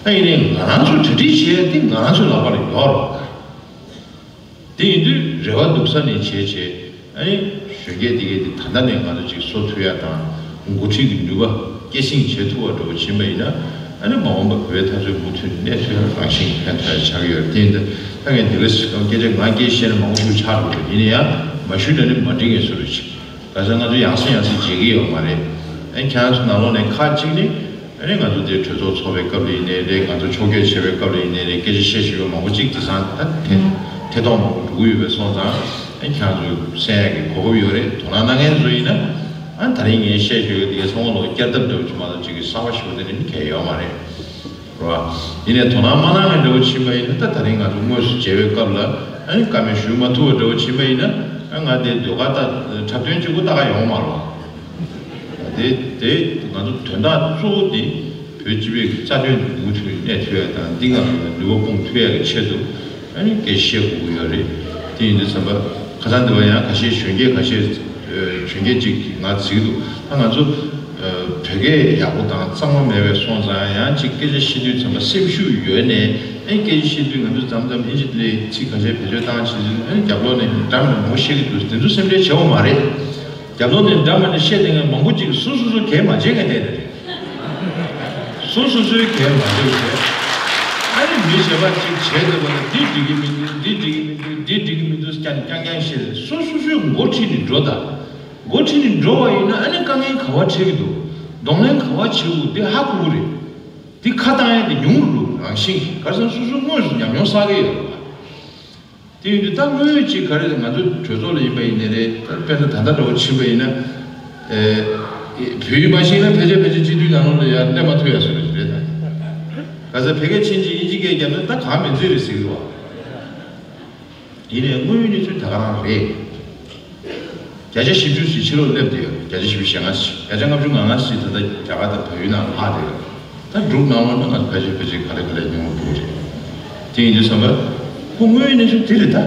ད་ཡིན་ནའི་ང་རང་ཚོ་གྲ་སྒྲིག་བྱེད་ཡ་དེ་ང་རང་ཚོའི་ལག་པ་ལ་ཡོད་རེད་བ། དེ་ཡིན་དུས་རེ་བ་སྡུག་ས་ནས་བྱས་བྱས། ཨ་ནི་གཞོན་སྐྱེས་དེ་གས་དེ་ད་ལྟ་ནས་ང་ཚོ་ཅིག་བཟོ་ཐུབ་ཡ་དང་། འགོ་ཁྲིད་ཀྱི་ནུས་པ་སྐྱེད་སྲིང་བྱེད་ཐུབ་པ་འདྲ་བོ་ཕྱིན་པ་ཡིན་ན། ཨ་ནི་མ་འོངས་པ་བོད་འཐབ་རྩོད་མུ་མཐུད་གནས་ཐུབ་ཡ་རང་བཞིན་ཕན་ཐོགས་ཡ་ཆགས་ཀྱི་ཡོད་རེད། དེ་ཡིན་དུས་ད་ངས་འདི་ག་སྐད་ཆ་ང་སྐད་བཤད་ན་མང་པོ་ཞིག་ཆགས་འགྲོ་གི་རེད། ཡིན་ན་ཡང་མ་ཞུས་ན་ནི་མ་འགྲིག་ངེས་བཟོ་འདྲ་ཅིག་ག་ས་ང་ཚོ་ཡང་སེ་ཡང་སེ་བརྗེད་ཀྱི་ཡོད་མ་རེད། ཨ་ནི་ཁྱེད་རང་ཚོ་ནང་ལོགས་ནས་ཁག་ཅིག་ནི། ཨ་ནི་ང་ཚོ་དེ་གྲོས་ཚོགས་ཚོགས་པའི་སྐབས་ལ་ཡིན་ནའི་རེད། ང་ཚོ་ཕྱོགས་བསྐྱོད་བྱེད་པའི་སྐབས་ལ་ཡིན་ནའི་རེད། སྐད་ཆ་བཤད་བཞིན་པ་མང་པོ་ཅིག་དེང་སང་ད་ཐད་ཐད་གཏོང་མང་པོ་འགྲོ་གི་ཡོད་པ་སོང་ཙང་། ཨ་ནི་ཁྱེད་རང་ཚོ་གསན་ཡག་གི་གོ་སྐབས་ཡོད་རེད། དོ་སྣང་གནང་མཁན་ཚོ་ཡིན་ན། ཨ་ནི་ད་རིང་ངས་བཤད་ཞུ་ཡག་དེ་གའི་ཚང་མ་ལོག་བསྐྱར་ལྡབ་འདྲ་བོ་ཅིག་མ་གཏོགས་ཅིག་གི་གསར་པ་ཞུ་བ་དེ་ནི་གལ་ཡོད་མ་རེད། རེད་བ། ཡིན་ནའི་དོ་སྣང་མ་གནང་མཁན་འདྲ་བོ་ཕྱིན་པ་ཡིན་ན། ད་ད་རིང་ང་ཚོ་དངོས་སུ་མཇལ་བའི་སྐབས་ལ་ཨ་ནི་བཀའ་མོལ་ཞུ་མ་ཐུབ་པ་འདྲ་བོ་ཕྱིན་པ་ཡིན་ན། ཨ་ང་དེ་ཟློས་གར་ལྟ་འཁྲབ་སྟོན་གཅིག་པོ་ལྟ་ག་ཡོང་མ་རེད་བ། དེ་དེ་ང་ཚོ་དོན་དག་གཙོ་བོ་དེ་བོད་སྤྱི་པའི་རྩ་དོན་དུ་མུ་མཐུད་གནས་ཐུབ་ཡ་དང་། འདི་སྒང་ལ་ནུས་པ་སྤུངས་ཐུབ་ཡ་གི་ཆེད་དུ་ཨ་ནི་སྐད་ཆ་བཤད་དགོས་ཀྱི་ཡོད་རེད། དེ་ཡིན་དུས་ཙམ་པ་ཁ་སང་འདི་བ་ཡང་ཁ་ཤས་གཞོན་སྐྱེས་ཁ་ཤས་གཞོན་སྐྱེས་ཅིག་གིས་ང་གཟིགས་འདུག་ད་ང་ཚོ་བོད་སྐད་ཡག་པོ་དང་གཙང་མ་མེད་པའི་སོང་ཙང་། ཡང་ཅིག་སྐད་ཆ་བཤད་དུས་ཙམ་པ་སེམས་ཤུགས་ཡོད་ནས། ཨེ་སྐད་ཆ་བཤད་དུས་ང་ཚོ་མཚམས་མཚམས་ཨིན་ཇི་ལ་ཚིག་ཁ་ཤས་བེད་སྤྱོད་བཏང་བྱས་ཙང་། ཨེ་རྒྱབ་ལོགས་ནས་འདྲ་མི་འདྲ་མང་པོ་བཤད་ཀྱི་འདུག་དེ་ཚོ་སེམས་ཁྲལ་བྱེད་དགོས་མ་རེད། རྒྱབ་ལོགས་ནས་འདྲ་མི་འདྲ་བཤད་བསྡད་མཁན་མང་པོ་ཅིག་སོ་སོ་སོ་གད་མ་བྱེད་མཁན་དེ་རེད། སོ་སོ་སོའི་གད་མ་བྱེད་བྱས། ཨ་ནི་མི་གཞན་པ་ཅིག་བྱས་བསྡད་པ་ལ་འདི་འགྲིག་གི་མི་འདུག་འདི་འགྲིག་གི་མི་འདུག་འདི་འགྲིག་གི་མི་འདུག་ཀྱང་རྐྱང་རྐྱང་བཤད་རེད། སོ་སོ་སོའི་འགོ་ཁྲིད་ནས་འགྲོ་དང་། འགོ་ཁྲིད་ནས་འགྲོ་བ་ཡིན་ན་ཨ་ནི་དཀའ་ངལ་ག་པར་འཕྲད་ཀྱི་འདུག་གདོང་ལེན་ག་པར་བྱེད་དགོས་འདི་ཧ་གོ་གི་རེད། འདི་ཁ་བཏང་ཡ་འདི་ཉུང་རུ་རང་བཞིན་གྱིས། ག་རེ་ཟེར་ན་སོ་སོ་དངོས་སུ་ཉམས་མྱོང་བསགས་ཀྱི་ཡོད་རེད་བ། དེ་ཡིན་དུས་ད་དངོས་ཡོད་ཅིག་ག་རེ་ཟེར། ང་ཚོ་གྲོས་ཚོགས་ལ་ཡིན་པ་ཡིན་ནའི་རེད། ད་དཔེར་ན་ད་ལྟ་འདྲ་བོ་ཕྱིན་པ་ཡིན་ན། ཨེ། བོད་ཡིག་མ་ཤེས་ན་ཕལ་ཆེར་ཕལ་ཆེར་སྤྱི་འཐུས་ནང་ལོགས་ལ་ཡར་སླེབས་མ་ཐུབ་ཡ་བཟོ་འདྲ་ཞིག་རེད་ད། ག་ས་བོད་སྐད་ཕྱིན་ཅིག་དབྱིན་ཇི་སྐད་བརྒྱབ་ན་ད་གང་མིན་ཚོད་རེད་ཟེར་གི་རེད་བ། ཡིན་ནའི་དངོས་ཡོད་གནས་ཚུལ་ད་ག་རང་རེད། བརྒྱ་ཆ་བཞི་བཅུ་ཞིག་ཕྱི་ལོགས་སླེབས་བསྡད་ཡོད། བརྒྱ་ཆ་བཞི་བཅུ་ཞེ་ལྔ་ཞིག་བརྒྱ་ཆ་ལྔ་བཅུ་ང་ལྔ་ཞིག་ད་ལྟ་རྒྱ་གར་དང་བལ་ཡུལ་ནང་ལྷག་བསྡད་ཡོད། ད་འབྲུག་ནང་ལོགས་ན་ང་ཚོ་ཕལ་ཆེར་ཕལ་ཆེར་ག་ལེ་ག་ལེ་ཉུང་བ་འདུག་རེད། དེ་ཡིན་དུས་ཙམ་པ་ཁོ་དངོས་ཡོད་གནས་ཚུལ་དེ་རེད་ད།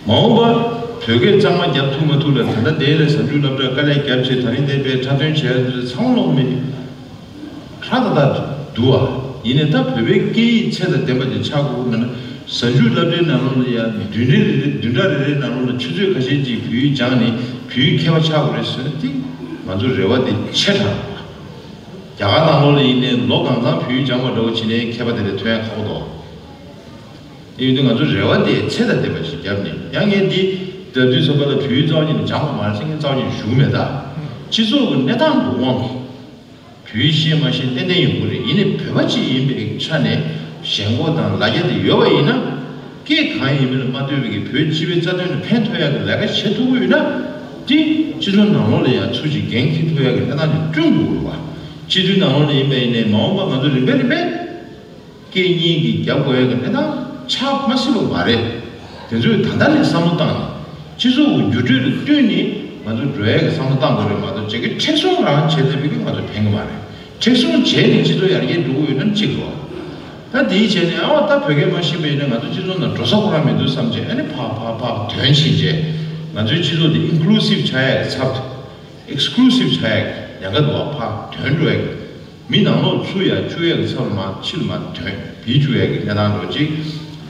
མ་འོངས་པ་བོད་སྐད་གཙང་མ་རྒྱབ་ཐུབ་མ་ཐུབ་ལ། ད་ལྟ་དེ་ལས་གཟའ་མཇུག་སློབ་གྲྭ་དཀའ་ལས་བརྒྱབ་བྱས། ད་རིང་དེ་པའི་འཁྲབ་སྟོན་བྱས་ཚང་མ་ལོག་མེད། ཁྲ་ད་ད་འདུག་བ། ཡིན་ནའི་ད་བོད་པའི་སྐད་ཡིག་ཚད་དང་ལྡན་པ་ཅིག་ཆགས་དགོས་མེད་ན། གཟའ་མཇུག་སློབ་གྲྭའི་ནང་ལོགས་ལ་ཡང་བདུན་རེ་རེ་རེ་བདུན་ཕྲག་རེ་རེའི་ནང་ལོགས་ལ་ཆུ་ཚོད་ཁ་ཤས་ཅིག་བོད་ཡིག་སྦྱངས་ནས་བོད་ཡིག་མཁས་པ་ཆགས་དགོས་རེད་ཟེར་ན། དེ་ང་ཚོ་རེ་བ་དེ་ཆེ་དྲགས། རྒྱ་གར་ནང་ལོགས་ལ་ཡིན་ནའི་ལོ་གང་ཚང་བོད་ཡིག་སྦྱངས་པ་འདྲ་བོ་བྱས་ནའི་མཁས་པ་དེ་འདྲ་ཐོན་ཡ་ཁག་པོ་འདུག་དེ་ཡིན་དུས་ང་ཚོ་རེ་བ་དེ་ཚད་དང་ལྡན་པ་ཞིག་བརྒྱབ་ནས། ཡང་ངས་འདི་ལབ་དུས་ཙམ་པ་ལ་བོད་ཡིག་རྩ་བ་ཉིད་ནས་སྦྱངས་པ་མ་རེད་ཟེར་མཁན་རྩ་བ་ཉིད་ནས་བཞུགས་མེད་ད། སྤྱི་ཚོགས་ཀྱི་གནས་སྟངས་ཀྱི་དབང་གིས་བོད་ཡིག་ཤེས་མ་ཤེས་ཏན་ཏན་ཡོང་གི་རེད། ཡིན་ནའི་བོད་པ་གཅིག་ཡིན་པའི་ཆ་ནས་ཞེན་ཁོག་དང་ལ་རྒྱ་དེ་ཡོད་པ་ཡིན་ན། སྐད་གང་ཡིན་མིན་ལ་མ་ལྟོས་པའི་གི་བོད་སྤྱི་པའི་རྩ་དོན་ལ་ཕན་ཐོགས་ཡག་གི་ལས་ཀ་བྱེད་ཐུབ་ཀྱི་ཡོད་ན། དེ་སྤྱི་ཚོགས་ནང་ལོགས་ལ་ཡང་ཚུར་ཅིག་འགན་འཁྱེར་ཐུབ་ཡག་གི་གནས་སྟངས་ཅིག་བསྐྲུན་དགོས་རེད་བ། སྤྱི་འཐུས་ནང་ལོགས་ལ་ཡིན་པ་ཡིན་ནའི་མ་འོངས་པ་ང་ཚོ་རིམ་པས་རིམ་པས། སྐད་གཉིས་ཀྱིས་རྒྱབ་དགོས་ཡག་གི་གནས་སྟངས་ཆགས་མ་སྲིད་པ་མ་རེད། དེ་ཚོས་ད་ལྟ་ནས་བསམ་བློ་བཏང་ནས་སྤྱི་ཚོགས་ཀྱི་འགྱུར་འགྲོས་ལ་བསྟུན་ནས་ང་ཚོ་འགྲོ་ཡག་གི་བསམ་བློ་བཏང་དགོས་རེད་མ་གཏོགས། བྱས་ཀྱི་མཁྲེགས་བཟུང་རང་བྱས་བསྡད་པའི་གི་ང་ཚོ་ཕན་གི་མ་རེད། མཁྲེགས་བཟུང་བྱས་ནས་སྤྱི་ཚོགས་ཡར་རྒྱས་འགྲོ་གི་ཡོད་ན་གཅིག་རེད། ད་དེའི་བྱས་ནས་ཨ་ད་བོད་སྐད་མ་ཤེས་པ་ཡིན་ན་ང་ཚོ་སྤྱི་ཚོགས་ནང་འགྲོ་ས་ཁོ་རང་མི་འདུག་བསམ་བྱས། ཨ་ནི་ཕར་ཕར་ཕར་དོན་ཕྱིན་བྱས། ང་ཚོའི་སྤྱི་ཚོགས་དེ་ཨིན་ཀུ་ལུ་སིབ་ཆགས་ཡག་གི་ཚབ་ཏུ། ཨེག་སི་ཀུ་ལུ་སིབ་ཆགས་ཡག་གི་ཉེན་ཁ་འདུག་བ། ཕར་དོན་འགྲོ་ཡག་གི། མི་ནང་ལོགས་ཚུར་ཡར་བཅུག་ཡག་གི་ཚབ་ལ་མར་ཕྱི་ལ་མར་དོན་བུད་བཅུག་ཡག་གི་གནས་སྟངས་འདྲ་ཅིག་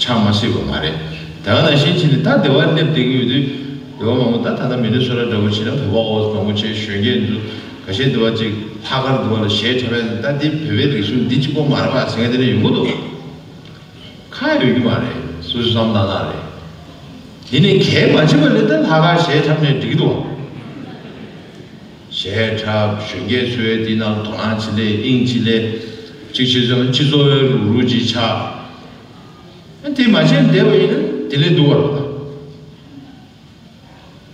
ཆགས་མ་སྲིད་པ་མ་རེད། དེ་ག་ནང་བཞིན་བྱས་ནས་ད་སྡེ་བ་སླེབས་བསྡད་ཀྱི་ཡོད་དུས། སྡེ་བ་མང་པོ་ད་ད་ལྟ་མི་ནི་སོ་ཊ་འདྲ་བོ་བྱས་ན་བོད་པ་ཨོ་ཙམ་མང་པོ་བྱས། གཞོན་སྐྱེས་འདུག་ག་ཤེད་སྡེ་བ་ཅིག་ལྷག་དཀར་སྡེ་བ་ལ་གཞས་འཁྲབ་ཡག་ད་འདི་བོད་པའི་རིག་གཞུང་འདི་གཅིག་པོ་མ་རེད་པ་ཟེར་མཁན་དེ་འདྲ་ཡོང་གི་འདུག་ཁག་ཡོད་ཀྱི་མ་རེད། སོ་སོས་བསམ་བློ་བཏང་ན་རེད། དེ་ནས་གལ་མ་ཆེ་བ་ལས་ད་ལྷག་དཀར་གཞས་འཁྲབ་ནས་འགྲིག་གི་འདུག་གཞས་འཁྲབ། གཞོན་སྐྱེས་ཚོས་དེ་ནང་དོ་སྣང་བྱེད་ལས་དབྱིངས་བྱེད་ལས། གཅིག་བྱས་ཙང་སྤྱི་ཚོགས་ལུག་རུ་ཅིག་ཆགས། ཨ་དེ་མ་བྱས་བསྡད་པ་ཡིན་ན་དེ་ལས་སྡུག་པ་རེད་ད།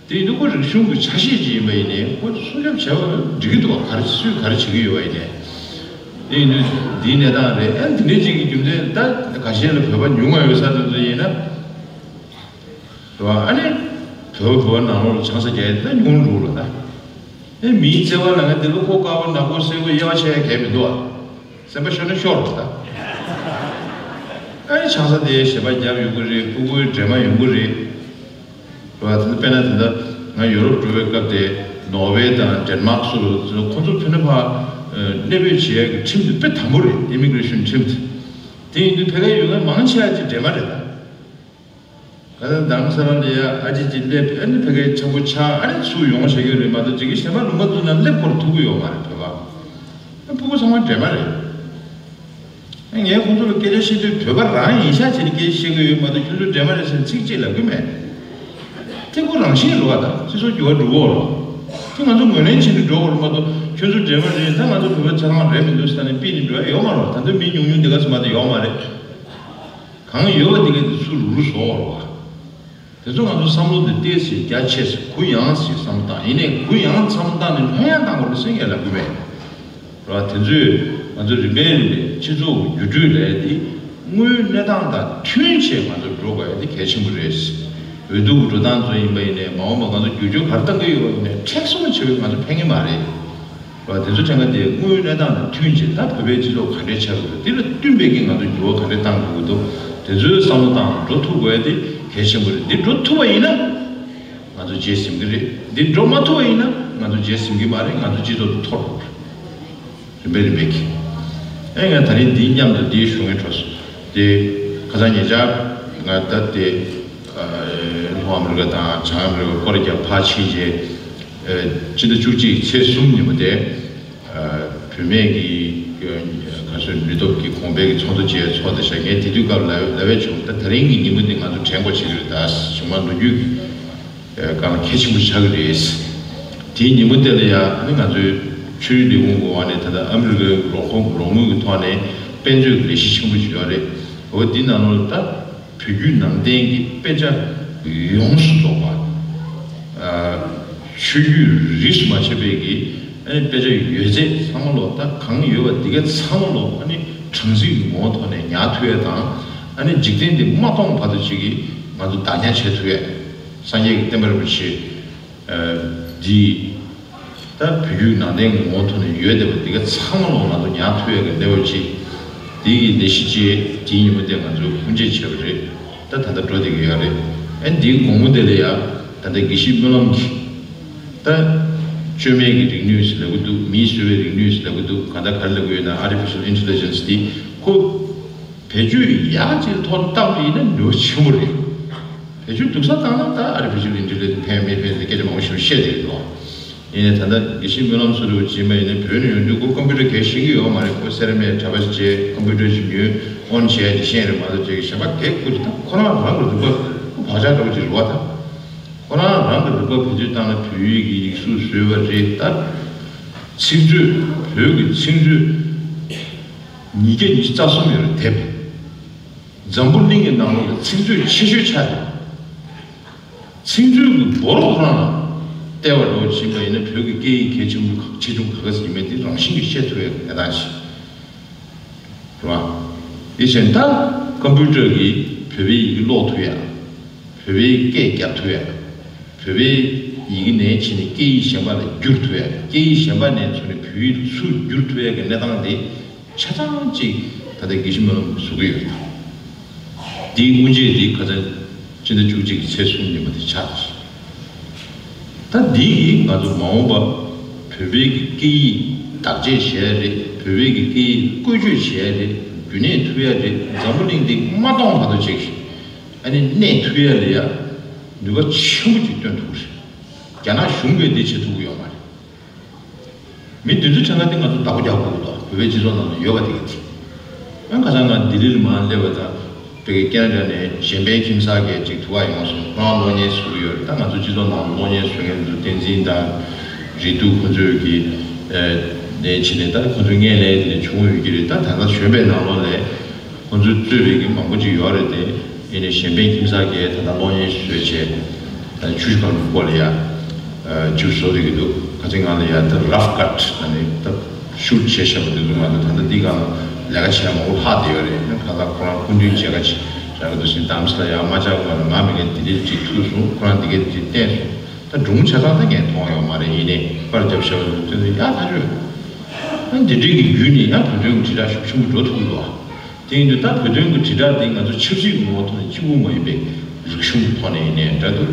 དེ་ཡིན་དུས་ཁོ་རིག་གཞུང་གི་ཆ་ཤས་ཅིག་ཡིན་པ་ཡིན་ནའི་ཁོ་སྲུང་སྐྱོབ་བྱས་པ་འགྲིག་གི་འདུག་བ། ག་རེ་སུས་ག་རེ་བྱེད་ཀྱི་ཡོད་པ་ཡིན་ནའི། དེ་ཡིན་དུས་འདིའི་གནས་སྟངས་རེད། ཨ་འདི་འདྲའི་ཅིག་གི་རྒྱུ་མཚན་ད་ཁ་ཤས་ལ་བོད་པ་ཉུང་བ་ཡོད་ས་དེ་ཚོ་ཡིན་ན། རེད་བ། ཨ་ནི། བོད་བོད་ནང་ལོགས་ལ་ཆང་ས་རྒྱག་ཡ་དེ་ད་ཉུང་རུ་ལ་ད། ཨེ་མིའི་བརྩེ་བ་ལ་ང་དེ་ལོ་ཁོ་དཀར་པོ་ནག་པོ་སེར་པོ་དབྱེ་བ་ཕྱེ་ཡ་གལ་མི་འདུག་ཨ། སེམས་པ་ཤོར་ན་ཤོར་རོགས་ད། ཨེ་ཆང་ས་དེ་ཞལ་པར་རྒྱབ་ཡོང་གི་རེད། ཕྲུ་གུའི་འདྲེས་མ་ཡོང་གི་རེད། རེད་བ། དེ་ཚོ་དཔེར་ན་དེ་འདྲ་ང་ཡོ་རོབ་འགྲོ་བའི་སྐབས་དེ་ནོར་ཝེ་དང་ཌེན་མཱག་སོགས་ལ་ཁོ་ཚོ་ཕེབས་ན་ཕར་གནས་སྤོས་བྱེད་ཡ་གི་ཁྲིམས་དེ་དཔེ་དམ་པོ་རེད། ཨི་མི་གྷི་རེ་ཤན་ཁྲིམས་དེ། དེ་ཡིན་དུས་ཕ་གིར་ཡོད་མཁན་མང་ཆེ་བ་ཅིག་འདྲེས་མ་རེད་ད། ག་ཚོད་རྡ་རམ་ས་ལ་ལ་ཡ་ཨ་ཅེ་ཅིག་སླེབས། ཨ་ནི་ཕ་གིར་ཆང་ཕོར་ཆག་ཨ་ནི་ཚུར་ཡོང་བྱེད་ཀྱི་རེད་མ་གཏོགས་ཅིག་གི་གཞན་པ་ལུང་པ་ཚོ་ན་སླེབས་ཁོར་ཐུག་གི་ཡོད་མ་རེད། བོད་པ་ཨ་ཕྲུ་གུ་ཚང་མ་འདྲེས་མ་རེད། ངས་ཁོང་ཚོ་ལ་སྐད་ཆ་བཤད་དུས་བོད་པ་རང་ཡིན་ཤག་བྱས་ནས་སྐད་ཆ་བཤད་ཀྱི་ཡོད་མ་གཏོགས་ཁྱོད་ཚོ་འདྲེས་མ་རེད་ཟེར་ཚིག་གཅིག་ལབ་ཀྱི་མེད། དེ་ཁོ་རང་བཞིན་རེད་བ། ད་སྤྱི་ཚོགས་འགྱུར་བ་འགྲོ་གི་ཡོད་རེད། དེ་ང་ཚོ་ངོས་ལེན་བྱེད་དུ་འགྲོ་དགོས་རེད་མ་གཏོགས་ཁྱོད་ཚོ་འདྲེས་མ་རེད། ད་ང་ཚོ་བོད་པ་ཆ་ཚང་རེད་མི་འདུག་ཟེར་ནས་ཕུད་ནས་འགྲོ་ཡ་ཡོད་མ་རེད་བ། ད་དུང་མི་ཉུང་ཉུང་དེ་ག་ཚོད་མ་གཏོགས་ཡོད་མ་རེད། གང་ཡོད་པ་དེ་ག་དེ་ཚུར་རུག་རུག་བཟོ་བ་རེད་བ། དེ་ཚོ་ང་ཚོ་བསམ་བློ་དེ་ཏོག་ཙམ་རྒྱ་ཆེ་ཙམ་གུ་ཡངས་ཙམ་བསམ་བློ་བཏང་། ཡིན་ནའི་གུ་ཡངས་བསམ་བློ་བཏང་ནས་ལྷོད་ཡངས་བཏང་དགོས་རེད་ཟེར་ངས་ལབ་ཀྱི་མེད། རེད་བ། དེ་ཚོས་ང་ཚོ་རིམ་པས་རིམ་པས་སྤྱི་ཚོགས་འགྱུར་འགྲོས་ལས་དེ་དངོས་ཡོད་གནས་སྟངས་དང་མཐུན་བྱས་ང་ཚོ་འགྲོ་དགོས་ཡ་དེ་གལ་ཆེན་པོ་རེད། འོས་བསྡུ་གི་འགྲོ་སྟངས་ཚོ་ཡིན་པ་ཡིན་ནའི་མ་འོངས་པ་ང་ཚོ་འགྱུར་བཅོས་ག་རེ་གཏང་གི་ཡོད་པ་ཡིན་ནའི་མཁྲེགས་བཟུང་བྱས་པས་ང་ཚོ་ཕན་གི་མ་རེད། རེད་བ། དེ་ཚོ་དྲན་པ་དེ་དངོས་ཡོད་གནས་སྟངས་དང་མཐུན་བྱས། ད་བོད་པའི་སྤྱི་ཚོགས་ག་འདྲས་ཆགས་ཀྱི་འདུག་དེ་ལ་བསྟུན་པའི་གི་ང་ཚོ་འགྱུར་བ་ག་འདྲས་གཏང་དགོས་ཀྱི་འདུག་དེ་ཚོའི་བསམ་བློ་བཏང་འགྲོ་ཐུབ་དགོས་ཡ་དེ་གལ་ཆེན་པོ་རེད། འདི་འགྲོ་ཐུབ་པ་ཡིན་ན་ང་ཚོ་རྗེས་ཟིན་གི་རེད། འདི་འགྲོ་མ་ཐུབ་པ་ཡིན་ན་ང་ཚོ་རྗེས་ཟིན་གི་མ་རེད། ང་ཚོ་སྤྱི་ཚོགས་དེ་འཐོར་འགྲོ་གི་རེད། རིམ་པས་རིམ་པས་ཀྱིས། ཨེ་ང་ད་རིང་འདིའི་མཉམ་དུ་འདིའི་ཞུ་མཁན་འགྲོ་སོང་། དེ་ཁ་སང་ཉེ་ཆར་ང་ད་དེ་ལྷོ་ཨ་མི་རི་ཀ་དང་བྱང་ཨ་མི་རི་ཀ་སྐོར་རྒྱག་ཕར་ཕྱིན་རྗེས། ཨེ་སྤྱི་ཟླ་བཅུ་གཅིག་ཚེས་གསུམ་ཉིན་མོ་དེ། ཨ་བུད་མེད་ཀྱི་ག་ཚོད་ནུས་སྟོབས་ཀྱི་གོང་འཕེལ་གྱི་ཚོགས་འདུ་བཅས་ཚོགས་བསྡད་ཤག་ངས་དེ་དུས་སྐབས་ལ་ལབ་པའི་བྱུང་། ད་ད་རིང་གི་ཉིན་མོ་འདི་ང་ཚོ་དྲན་དགོས་བྱེད་ཀྱི་རེད། ད་བྱུང་བ་ལོ་རྒྱུས་ཀྱི་སྒང་ལ་གལ་ཆེན་པོ་ཆགས་ཀྱི་རེད། དེའི་ཉིན་མོ་དེ་ལ་ཡང་ང་ཚོའི་ཆོས་རིག་ལས་ཁུངས་ཀྱི་འོག་ནས་ད་ལྟ་ཨ་མི་རི་ཀའི་རོགས་ཁོངས་རོགས་དངུལ་གྱི་ཐོག་ནས་དཔེ་མཛོད་ཀྱི་ལས་གཞི་ཆེན་པོ་ཞིག་ཡོད་རེད། འོ་འདི་ནང་ལོགས་ལ་ད། བོད་བརྒྱུད་ནང་བསྟན་གྱི་དཔེ་ཆ་ཡོངས་སུ་རྫོགས་པ། ཨ་ཆོས་བརྒྱུད་རིས་སུ་མ་ཆད་པའི་གི་ཨ་ནི་དཔེ་ཆ་ཡོད་ཚད་ཚང་མ་ལོ་ད་གང་ཡོད་པ་འདི་ག་ཚང་མ་ལོ་ཨ་ནི་གྲངས་རྩིས་ཀྱི་ངོ་བོ་ཐོག་ནས་ཉར་ཐུབ་ཡ་དང་། ཨ་ནི་འཇིག་རྟེན་འདི་མ་སྟོངས་བར་དུ་ཅིག་གི་ང་ཚོ་བདག་ཉར་བྱེད་ཐུབ་ཡ། སངས་རྒྱས་ཀྱི་བསྟན་པ་རིན་པོ་ཆེ་འདི། ད་བོད་བརྒྱུད་ནང་བསྟན་གྱི་ངོ་བོ་ཐོག་ནས་ཡོད་བསྡད་པ་འདི་ག་ཚང་མ་ལོ་ང་ཚོ་ཉར་ཐུབ་ཡ་གི་གནས་བབ་ཅིག་དེ་གི་ལས་གཞི་ཅིག་དེའི་ཉིན་མོ་དེ་ང་ཚོས་དབུ་འབྱེད་བྱས་པ་རེད། ད་ད་ལྟ་འགྲོ་བསྡད་ཀྱི་ཡོད་རེད། ཨ་ནི་དེའི་དགོང་མོ་དེ་ལ་ཡ་ད་ལྟ་དགེ་བཤེས་སྨོན་ལམ་གྱིས་ད་བཅོས་མའི་གི་རིག་ནུས་ཟེར་ལབ་ཀྱི་འདུག་མིའི་བཟོ་བའི་རིག་ནུས་ཟེར་ལབ་ཀྱི་འདུག་གང་ལྟར་ག་རེ་ལབ་ཀྱི་ཡོད་ན་artificial intelligence་དེ་ཁོ། བེད་སྤྱོད་ཡག་ཅིག་ཐོག་ནས་བཏང་པ་ཡིན་ན་ནུས་པ་ཆེན་པོ་རེད། བེད་སྤྱོད་སྡུག་ས་བཏང་ན་ད་artificial intelligence་ཕན་མི་ཕན་ཟེར་སྐད་ཆ་མང་པོ་ཞིག་བཤད་བསྡད་ཀྱི་འདུག་ཡིན་ནའི་ད་ལྟ་དགེ་བཤེས་སྨོན་ལམ་སོགས་རེ་བ་བྱེད་པ་ཡིན་ན་བོད་ནས་ཡོང་དུས་ཁོ་ཀམ་པུ་ཊར་གས་ཤེས་ཀྱི་ཡོད་མ་རེད། ཁོ་སེར་མས་གྲྭ་པ་བྱས་ཀམ་པུ་ཊར་ཞིག་ཉོས་ཨོན་བྱས་ཀྱི་ཤེས་རེད་མ་གཏོགས་བྱས་ཀྱི་གཞན་པ་གས་ཁོ་ཅིག་ད་ཁོ་རང་རང་གི་རིག་པ་ཁོ་བག་ཆགས་འདྲ་བོ་ཅིག་རེད་བ། ད་ཁོ་རང་རང་གི་རིག་པ་བེད་སྤྱོད་བཏང་ན་བོད་ཡིག་གི་ཡིག་གཟུགས་བཟོས་པ་རེད། ད་ཚིག་མཛོད་བོད་ཀྱི་ཚིག་མཛོད། ཉིས་བརྒྱ་ཉི་ཤུ་རྩ་གསུམ་ཡོད་རེད་དེབ། འཛམ་བུ་གླིང་གི་ནང་ལོགས་ལ་ཚིག་མཛོད་ཆེ་ཤོས་ཆགས་ཡོད། ཚིག་མཛོད་ཀྱི་འབོར་ཁོ་རང་ལ་བལྟས་པ་འདྲ་བོ་ཕྱིན་པ་ཡིན་ན་བོད་ཀྱི་སྐད་ཡིག་གལ་ཆེན་པོ་ཆེ་ཆུང་ག་ག་ཟིག་ཡིན་མིན་དེ་རང་བཞིན་གྱིས་ཤེས་ཐུབ་ཡག་གི་གནས་སྟངས་ཤིག་རེད་བ། དེ་བཞིན་ད་ཀམ་པུ་ཊར་གྱིས་བོད་པའི་ཡི་གེ་ཀློག་ཐུབ་ཡག་བོད་པའི་སྐད་རྒྱག་ཐུབ་ཡ། བོད་པའི་ཡི་གེ་ནས་ཕྱིན་ནས་སྐད་ཡིག་གཞན་པ་ལ་བསྒྱུར་ཐུབ་ཡ། སྐད་ཡིག་གཞན་པ་ནས་ཚུར་ནས་བོད་ཡིག་ལ་ཚུར་བསྒྱུར་ཐུབ་ཡ་གི་གནས་སྟངས་དེ་ཆ་ཚང་གཅིག་ད་ལྟ་དགེ་བཤེས་སྨོན་ལམ་བཟོ་གི་ཡོད། འདིའི་དབུ་འབྱེད་འདི་ཁ་སང་སྤྱི་ཟླ་བཅུ་གཅིག་གི་ཚེས་གསུམ་ཉིན་མོ་དེ་ཆགས་ཏེ། ད་འདི་ཡིས་ང་ཚོ་མ་འོངས་པ་བོད་པའི་གི་སྐད་ཡིག་བདག་གཅེས་བྱེད་ཡ་རེད། བོད་པའི་གི་སྐད་ཡིག་བཀོལ་སྤྱོད་བྱེད་ཡ་རེད། རྒྱུན་གནས་ཐུབ་ཡ་རེད། འཛམ་བུ་གླིང་འདི་མ་སྟོངས་བར་དུ་ཅིག་ཨ་ནི་གནས་ཐུབ་ཡ་ལ་ཡ་ནུས་པ་ཆེན་པོ་ཅིག་བཏོན་ཐུབ་རེད། རྒྱ་ནག་གཞུང་གིས་འདི་བྱེད་ཐུབ་ཀྱི་ཡོད་མ་རེད། མི་འདི་ཚོ་དྲན་ཁ་འདི་ང་ཚོ་བདག་པོ་རྒྱག་དགོས་ཀྱི་འདུག་བོད་པའི་སྤྱི་ཚོགས་ནང་ལ་ཡོད་པ་དེ་ག་དེ། ཡང་ཁ་སང་ང་ལྡི་ལི་ལ་མར་སླེབས་པ་དང་། དེ་གའི་ཀེ་ན་ཌ་ནས་གཞན་ཕན་ཁྱིམ་ཚང་གིས་ཅིག་དུ་བ་ཡོང་སོང་། ཁོ་རང་གློག་བརྙན་བཟོ་གི་ཡོད་རེད། ད་ང་ཚོ་སྤྱི་ཚོགས་ནང་གློག་བརྙན་བཟོ་མཁན་ཚོ་བསྟན་འཛིན་དང་། རེད་འདུག་ཁོ་ཚོས་ཀྱི་ནས་ཕྱིན་ནས་ད་ཁོ་ཚོའི་སྔོན་ལ་དེ་ནས་བྱུང་ཡོད་ཀྱི་རེད། ད་ད་ལྟ་གཞོན་པའི་ནང་ལོགས་ལ་ཁོ་ཚོས་གཙོས་པའི་གི་མང་པོ་ཅིག་ཡོད་རེད་དེ། ཡིན་ནའི་གཞན་ཕན་ཁྱིམ་ཚང་གིས་ད་ལྟ་གློག་བརྙན་བཟོས་བྱས། ད་ཆུ་བཞི་སྒང་གི་སྐོར་ལ་ཡ། ཅིག་བཟོ་བསྡད་ཀྱི་འདུག་ཁ་སང་ང་ལ་ཡ་ད་རཕ་ཀཊ་ད་ནི་ད་ཤུཊ་བྱས་བཞག་པ་དེ་ཚོ་མ་གཏོགས་ད་ལྟ་འདི་སྒང་ལ་ལས་ཀ་བྱས་མང་པོ་ལྷག་བསྡད་ཡོད་རེད། ཁ་ལག་ཁོ་རང་སྐུ་མདུན་མཇལ་ཁ་བྱས། ཡག་འདུག་ཟིན་དམ་སི་ལ་ཡག་མ་ཆག་པ་ལ་ང་མི་ངན་དེ་འདྲས་ཅིག་ཐུག་སོང་། ཁོ་རང་དེ་གས་དེ་བསྟན་སོང་། ད་སྒྲུང་ཆ་ཚང་ད་ངས་མཐོང་ཡོད་མ་རེད། ཡིན་ནའི་པར་རྒྱབ་ཤ་བ་དེ་ཚོ་ཡག་ཐག་ཆོད། ཨ་འདི་འདྲས་ཀྱི་བརྒྱུད་ནས་ཡང་བོད་དོན་གྱི་དྲིལ་བསྒྲགས་ཤུགས་ཆེན་པོ་འགྲོ་ཐུབ་ཀྱི་འདུག་དེ་ཡིན་དུས་ད་བོད་དོན་གྱི་དྲིལ་བསྒྲགས་འདི་ང་ཚོ་ཆབ་སྲིད་ཀྱི་ངོ་བོ་ཐོག་ནས་གཅིག་པུ་མ་ཡིན་པའི་རིག་གཞུང་གི་ཐོག་ནས་ཡིན་ནའི་འདྲ་འདུག་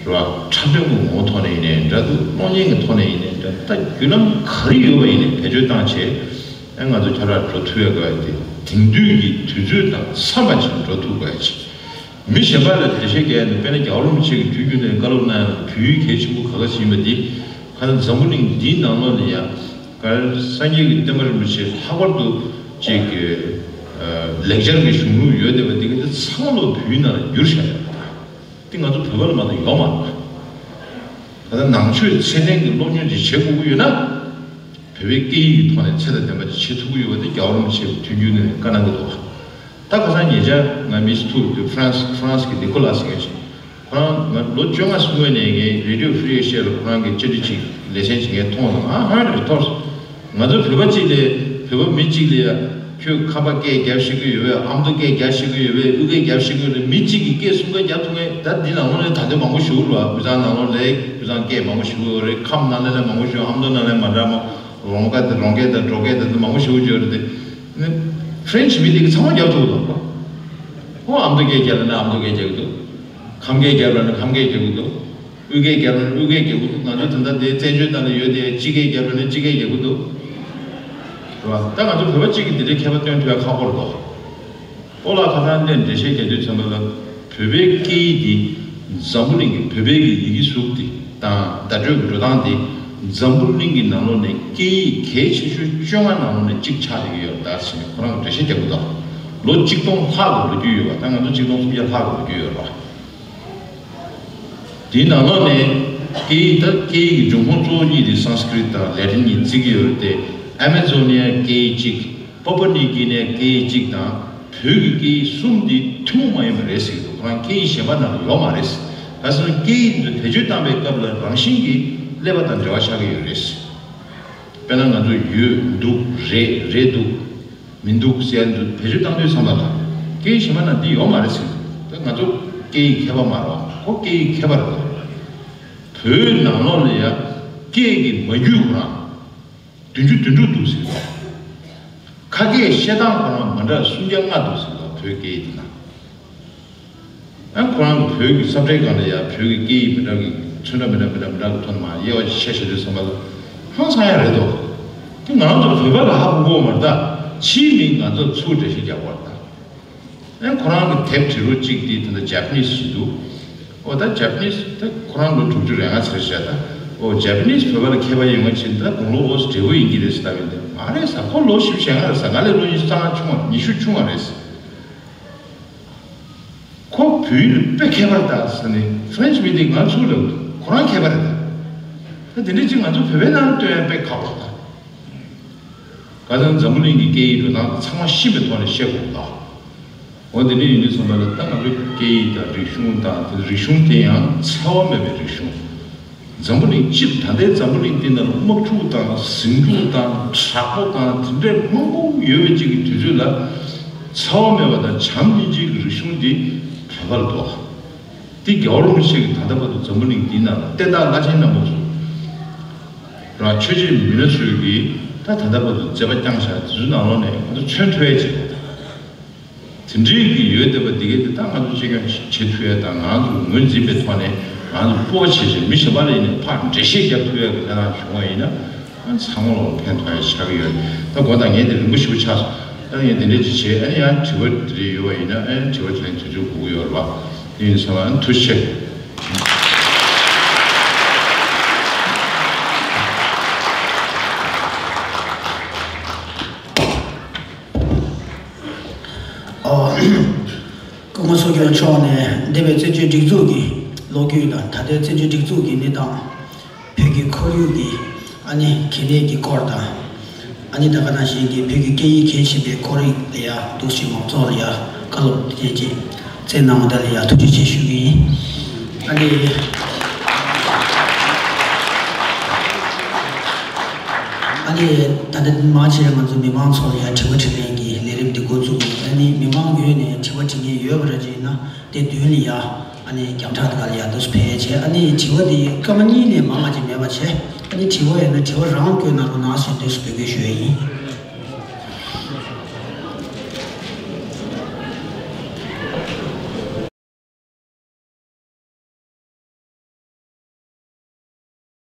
རེད་བ། འཁྲབ་སྟོན་གྱི་ངོ་བོ་ཐོག་ནས་ཡིན་ནའི་འདྲ་འདུག་གློག་བརྙན་གྱི་ཐོག་ནས་ཡིན་ནའི་འདྲ། ད་བརྒྱུད་ལམ་ག་རེ་ཡོད་པ་ཡིན་ནའི་བེད་སྤྱོད་བཏང་བྱས། ཨེ་ང་ཚོ་ཁྱབ་བསྒྲགས་འགྲོ་ཐུབ་ཡ་དགོས་ཡ་དེ་དེང་དུས་ཀྱི་དུས་ཚོད་དང་འཚམས་པ་ཅིག་འགྲོ་ཐུབ་དགོས་ཡ་ཅིག་མི་གཞན་པ་ལ་འགྲེལ་བཤད་རྒྱག་ཡ་ནི་དཔེར་ན་རྒྱལ་བ་རིན་པོ་ཆེ་གིས་དུས་རྒྱུན་ནས་བཀའ་སློབ་གནང་ཡ་ལ་བོད་ཡིག་གལ་ཆེན་པོ་ག་ག་ཞིག་ཡིན་པ་འདི། ཁ་སང་འཛམ་བུ་གླིང་འདིའི་ནང་ལོགས་ནས་ཡ། ག་སངས་རྒྱས་ཀྱི་བསྟན་པ་རིན་པོ་ཆེ་ལྷག་པར་དུ་ཅིག་གི་ལེགས་སྦྱར་གྱི་གཞུང་ལུགས་ཡོད་བསྡད་པ་འདི་ག་འདི་ཚང་མ་ལོ་བོད་ཡིག་ནང་ལ་བསྒྱུར་བཞག་ཡོད་པ་དང་། འདི་ང་ཚོ་བོད་པ་ལ་མ་གཏོགས་ཡོད་མ་རེད། ད་ལྟ་ནང་ཆོས་ཚད་ལྡན་གྱི་སློབ་སྦྱོང་ཅིག་བྱེད་དགོས་ཀྱི་ཡོད་ན། བོད་པའི་སྐད་ཡིག་གི་ཐོག་ནས་ཚད་དང་ལྡན་པ་ཅིག་བྱེད་ཐུབ་ཀྱི་ཡོད་པ་དེ་རྒྱལ་བ་རིན་པོ་ཆེས་དུས་རྒྱུན་ནས་བཀའ་གནང་གི་འདུག་ད་ཁ་སང་ཉེ་ཆར་ང་མིས་ཐུག་དུས་ཧྥ་རན་སི་ཧྥ་རན་སི་གི་ནི་ཀོ་ལ་ཟེར་མཁན་ཞིག་ཁོ་རང་ང་ལོ་བཅོ་ལྔ་སྔོན་ནས་ངས་Radio Free Asia ལ་ཁོ་རང་གི་བཅར་འདྲི་ཅིག་ལེ་ཚན་ཅིག་ངས་མཐོང་སོང་། ཨ་ཧ་རེ་ཐོར་སོང་། ང་ཚོ་བོད་པ་གཅིག་ལས་བོད་པ་མི་གཅིག་ལ་ཡ། ཁྱོད་ཁམས་པ་སྐད་རྒྱབ་ཤེས་ཀྱི་ཡོད་པས། ཨ་མདོ་སྐད་རྒྱབ་ཤེས་ཀྱི་ཡོད་པས། ཨོ་སྐད་རྒྱབ་ཤེས་ཀྱི་ཡོད་པས། མི་གཅིག་གིས་སྐད་གསུམ་ཀ་རྒྱབ་ཐུབ་མཁན་ད་འདི་ནང་ལོགས་ནས་ད་ལྟ་མང་པོ་ཞིག་རེད་བ། དབུས་གཙང་ནང་ལོགས་ལས་དབུས་གཙང་སྐད་མང་པོ་ཞིག་ཡོད་རེད། ཁམས་ནང་ལས་ལས་མང་པོ་ཞིག་ཨ་མདོ་ནང་ལས་མ་འདྲ་མོ། རོང་སྐད་དང་རོང་སྐད་དང་འབྲོག་སྐད་དང་མང་པོ་ཞིག་ཡོད་རེད་དེ། ནི་ཧྥ་རན་སི་མི་དེ་གིས་ཚང་མ་རྒྱབ་ཐུབ་འདུག་ཁོ་ཨ་མདོ་སྐད་རྒྱབ་ལ་ནི་ཨ་མདོ་སྐད་རྒྱབ་ཀྱི་འདུག་ཁམས་སྐད་རྒྱབ་ལ་ནི་ཁམས་སྐད་རྒྱབ་ཀྱི་འདུག་ཨོ་སྐད་རྒྱབ་ན་ཨོ་སྐད་རྒྱབ་ཀྱི་འདུག་ང་ཚོ་ད་ལྟ་དེ་བཙན་བྱོལ་ནང་ལ་ཡོད་དེ་སྤྱི་སྐད་རྒྱབ་ན་སྤྱི་སྐད་རྒྱབ་ཀྱི་འདུག་རེད་བ། ད་ང་ཚོ་བོད་པ་གཅིག་གིས་དེ་འདྲའི་ཁྱད་པར་སྟོན་ཐུབ་ཡ་ཁག་པོ་རེད་དོ། ཨོ་ལགས་ཁ་སང་འདིར་འགྲེལ་བཤད་རྒྱག་དུས་ཙམ་པ་ལ་བོད་པའི་སྐད་ཡིག་འདི་འཛམ་བུ་གླིང་གི་བོད་པའི་གི་ཡི་གེ་གཟུགས་འདི་དང་བརྡ་སྤྲོད་ཀྱི་འགྲོ་སྟངས་འདི་འཛམ་བུ་གླིང་གི་ནང་ལོགས་ནས་སྐད་ཡིག་གལ་ཆེ་ཤོས་བཅོ་ལྔ་ནང་ལོགས་ནས་གཅིག་ཆགས་བསྡད་ཀྱི་ཡོད་རེད་ད་ཟེར་ནས་ཁོ་རང་གིས་འགྲེལ་བཤད་རྒྱག་གི་འདུག་ལོ་གཅིག་སྟོང་ལྷག་གི་ལོ་རྒྱུས་ཡོད་པ། ད་ང་ཚོ་གཅིག་སྟོང་སུམ་བརྒྱ་ལྷག་གི་ལོ་རྒྱུས་ཡོད་རེད་བ། དེའི་ནང་ལོགས་ནས་སྐད་ཡིག་ད་སྐད་ཡིག་གི་འབྱུང་ཁུངས་གཙོ་བོ་གཉིས་དེ་སཾ་སྐྲྀཏ་དང་ལེ་ཊིན་གཉིས་བརྩི་གི་ཡོད་རེད་དེ། ཨ་མེ་ཛོ་ནི་ཡའི་སྐད་ཡིག་གཅིག་པ་པ་ནིའུ་ཀི་ནི་ཡའི་སྐད་ཡིག་གཅིག་དང་བོད་ཀྱི་སྐད་ཡིག་གསུམ་འདི་ཐུན་མོང་མ་ཡིན་པ་རེད་ཟེར་གྱི་འདུག་ཁོ་རང་སྐད་ཡིག་གཞན་པ་ནང་ལ་ཡོད་མ་རེད། ག་ཟེར་ན་སྐད་ཡིག་འདི་བེད་སྤྱོད་བཏང་པའི་སྐབས་ལ་རང་བཞིན་གྱིས་ཀླད་པ་དང་འབྲེལ་བ་ཆགས་ཀྱི་ཡོད་རེད། དཔེར་ན་ང་ཚོ་ཡོད་འདུག་རེད་རེད་འདུག་མི་འདུག་ཟེར་འདུག་བེད་སྤྱོད་བཏང་དུས་ཙམ་པ་ལ། སྐད་ཡིག་གཞན་པ་ན་འདི་ཡོད་མ་རེད་ཟེར། ད་ང་ཚོ་སྐད་ཡིག་མཁས་པ་མ་རེད་བ། ཁོ་སྐད་ཡིག་མཁས་པ་རེད་བ། བོད་ནང་ལོགས་ལ་ཡ་སྐད་ཀྱི་མ་རྒྱུད་ཁོ་རང་བདུན་ཅུ་དོན་དྲུག་འདུག་ཟེར་བ། ཁ་སྐད་བཤད་སྟངས་ཁོ་རང་མ་འདྲ་སུམ་བརྒྱ་ལྔ་འདུག་ཟེར་བ་བོད་སྐད་ཡིག་དེ་ན། ཨ་ཁོ་རང་གི་བོད་ཀྱི་ས་བཀྲའི་སྒང་ལ་ཡ་བོད་ཀྱི་སྐད་ཡིག་མི་འདྲ་གི་ཚོན་ཁྲ་མི་འདྲ་མི་འདྲ་མི་འདྲ་གི་ཐོག་ནས་མར་དབྱེ་བ་ཕྱེ་བྱེད་དུས་ཙམ་པ་ལ་ཧང་སང་ཡ་རེད་དོ། དེ་ང་རང་ཚོ་བོད་པ་ལ་ཧ་གོ་གོ་མ་རེད་ད། ཕྱིའི་མི་ང་ཚོར་ཚུར་འགྲེལ་བཤད་རྒྱག་དགོས་རེད་ད། ཨ་ཁོ་རང་གི་དེབ་བྲིས་རོགས་གཅིག་དེ་དེ་འདྲ་ཇ་པ་ནིས་ཞིག་འདུག་ཨོ་ད་ཇ་པ་ནིས་ད་ཁོ་རང་ལོ་དྲུག་ཅུ་རེ་ལྔ་ཚར་བཞག་ད། ཨོ་ཇ་པ་ནིས་བོད་པ་ལ་མཁས་པ་ཡོད་མ་ཕྱིན་ད་དགུང་ལོ་ཨོ་སོ་བགྲེས་པོ་ཡིན་གྱི་རེད་ཟེར་ལབ་ཡིན་ད་མ་རེད་ཟེར། ཁོ་ལོ་བཞི་བཅུ་ཞེ་ལྔ་རེད་ཟེར། ང་ལས་ལོ་ཉི་ཤུ་རྩ་ལྔ་ཆུང་བ་ཉི་ཤུ་ཆུང་བ་རེད་ཟེར། ཁོ་བོད་ཡིག་ལ་དཔེ་མཁས་པ་རེད་ད་ཟེར་ནས་ཧྥ་རན་སི་མི་དེས་ང་ཚུར་ལབ་འདུག་ཁོ་རང་མཁས་པ་རེད་ད། ད་དེ་འདྲ་ཅིག་ང་ཚོ་བོད་པའི་ནང་ལ་སྟོན་ཡ་དཔེ་ཁག་པོ་རེད་ད། ག་ཚང་འཛམ་བུ་གླིང་གི་སྐད་ཡིག་འགྲོ་སྟངས་ཚང་མ་ཤེས་པའི་ཐོག་ནས་བཤད་དགོས་འདུག་འོ་དེ་འདྲ་ཡིན་དུས་ཙམ་པ་ལ་ད་ང་ཚོའི་སྐད་ཡིག་དང་རིག་གཞུང་དང་དེ་རིག་གཞུང་དེ་ཡང་འཚེ་བ་མེད་པའི་རིག་གཞུང་། འཛམ་བུ་གླིང་སྤྱིར་ད་ལྟའི་འཛམ་བུ་གླིང་འདི་ནང་ལ་དམག་འཁྲུག་དང་ཟིང་འཁྲུག་དང་དྲག་པོ་དང་དེ་འདྲའི་མང་པོ་ཡོད་པའི་གཅིག་གི་དུས་ཚོད་ལ་འཚེ་བ་མེད་པ་དང་བྱམས་སྙིང་རྗེ་གི་རིག་གཞུང་འདི་བོད་པར་འདུག་འདི་རྒྱལ་བ་རིན་པོ་ཆེ་གིས་ད་ལྟ་བར་དུ་འཛམ་བུ་གླིང་འདིའི་ནང་ལ་བསྟན་བདག་བླ་ཆེན་རྣམ་པ་ཚོ་རང་ཆོས་བྱེད་མི་སྣ་ཚོས་ཀྱིས་ད་ད་ལྟ་བར་དུ་མཛད་པ་བསྐྱངས་བཞག་དེ་ཚོའི་ནང་ལོགས་ནས་ང་ཚོ་མཚོན་ཐུབ་ཡ་ཅིག་རེད། དེ་འདྲའི་གི་ཡོད་བསྡད་པ་འདི་གས་དེ་ད་ང་ཚོ་གཅེས་སྐྱོང་བྱེད་ཐུབ་ཡ་དང་ང་ཚོ་ངོས་འཛིན་པའི་ཐོག་ནས་ང་ཚོ་སྤོབས་པ་བྱེད་བྱེད་མི་གཞན་པ་ལ་ཡིན་ནའི་ཕར་འགྲེལ་བཤད་རྒྱབ་ཐུབ་ཡ་གི་གནས་སྟངས་བྱུང་བ་ཡིན་ན་ང་ཚང་མ་ལ་ཕན་ཐོགས་ཡ་ཆགས་ཀྱི་ཡོད། ད་དགོངས་དག་ངས་དེ་རིང་པོ་ཞེ་པོ་ཆགས་སོང་། ད་ངས་དེ་འདྲས་ཅིག་བྱས་ཨ་ནི་ཡང་དྲི་བ་དེ་འདྲས་ཡོད་པ་ཡིན་ན་ཨ་ནི་དྲི་བ་དྲིས་ལན་དུས་ཚོད་འགོར་གྱི་ཡོད་རེད་པ། དེ་ཡིན་ཙང་ཨ་ནི་ཐུགས་རྗེ་ཆེ། ཨོ། སྐུ་ངོ་ཚོགས་གཙོ་མཆོག་ནས་འདས་པའི་བཙན་བྱོལ་སྒྲིག་འཛུགས་ཀྱི་ལོ་རྒྱུས་དང་ད་ལྟའི་བཙན་བྱོལ་སྒྲིག་འཛུགས་ཀྱི་གནས་སྟངས། བོད་ཀྱི་ཁོར་ཡུག་གི་ཨ་ནི་གལ་གནད་ཀྱི་སྐོར་དང་། ཨ་ནི་ད་ག་ནང་བཞིན་གྱི་བོད་ཀྱི་སྐད་ཡིག་གལ་ཆེ་བའི་སྐོར་ལ་ཡ་འདུག་སེ་མང་ཚོགས་ལ་ཡ་བཀའ་སློབ་དེ་ཅིག་སྩལ་གནང་བ་དེ་ལ་ཡ་ཐུགས་རྗེ་ཆེ་ཞུ་གི་ཡིན། ཨ་ནི། ཨ་ནི་ད་ལྟ་མང་ཆེ་ང་ཚོ་མི་མང་ཚོ་ལ་ཡང་དྲི་བ་དྲིས་ལན་གྱི་ལས་རིམ་འདི་འགོ་བཙུགས་ཡོད། མི་མང་ངོས་ནས་དྲི་བ་དྲི་མཁན་ཡོད་པ་ར་ཅིག་ཡིན་ན་དེ་མདུན་ལ་ཡ་ཨ་ནི་རྒྱང་བསྒྲགས་དེ་ག་ལ་ཡ་འདུག་སེ་ཕེབས་བྱས། ཨ་ནི་དྲི་བ་དེ་སྐར་མ་གཉིས་ནས་མང་བ་ཅིག་མེད་པ་བྱས། ཨ་ནི་དྲི་བ་ཡོད་ན་དྲི་བ་རང་བཀོད་གནང་རོགས་གནང་ཟེར་འདུག་སེ་འབོད་སྐུལ་ཞུ་ཡ་ཡིན།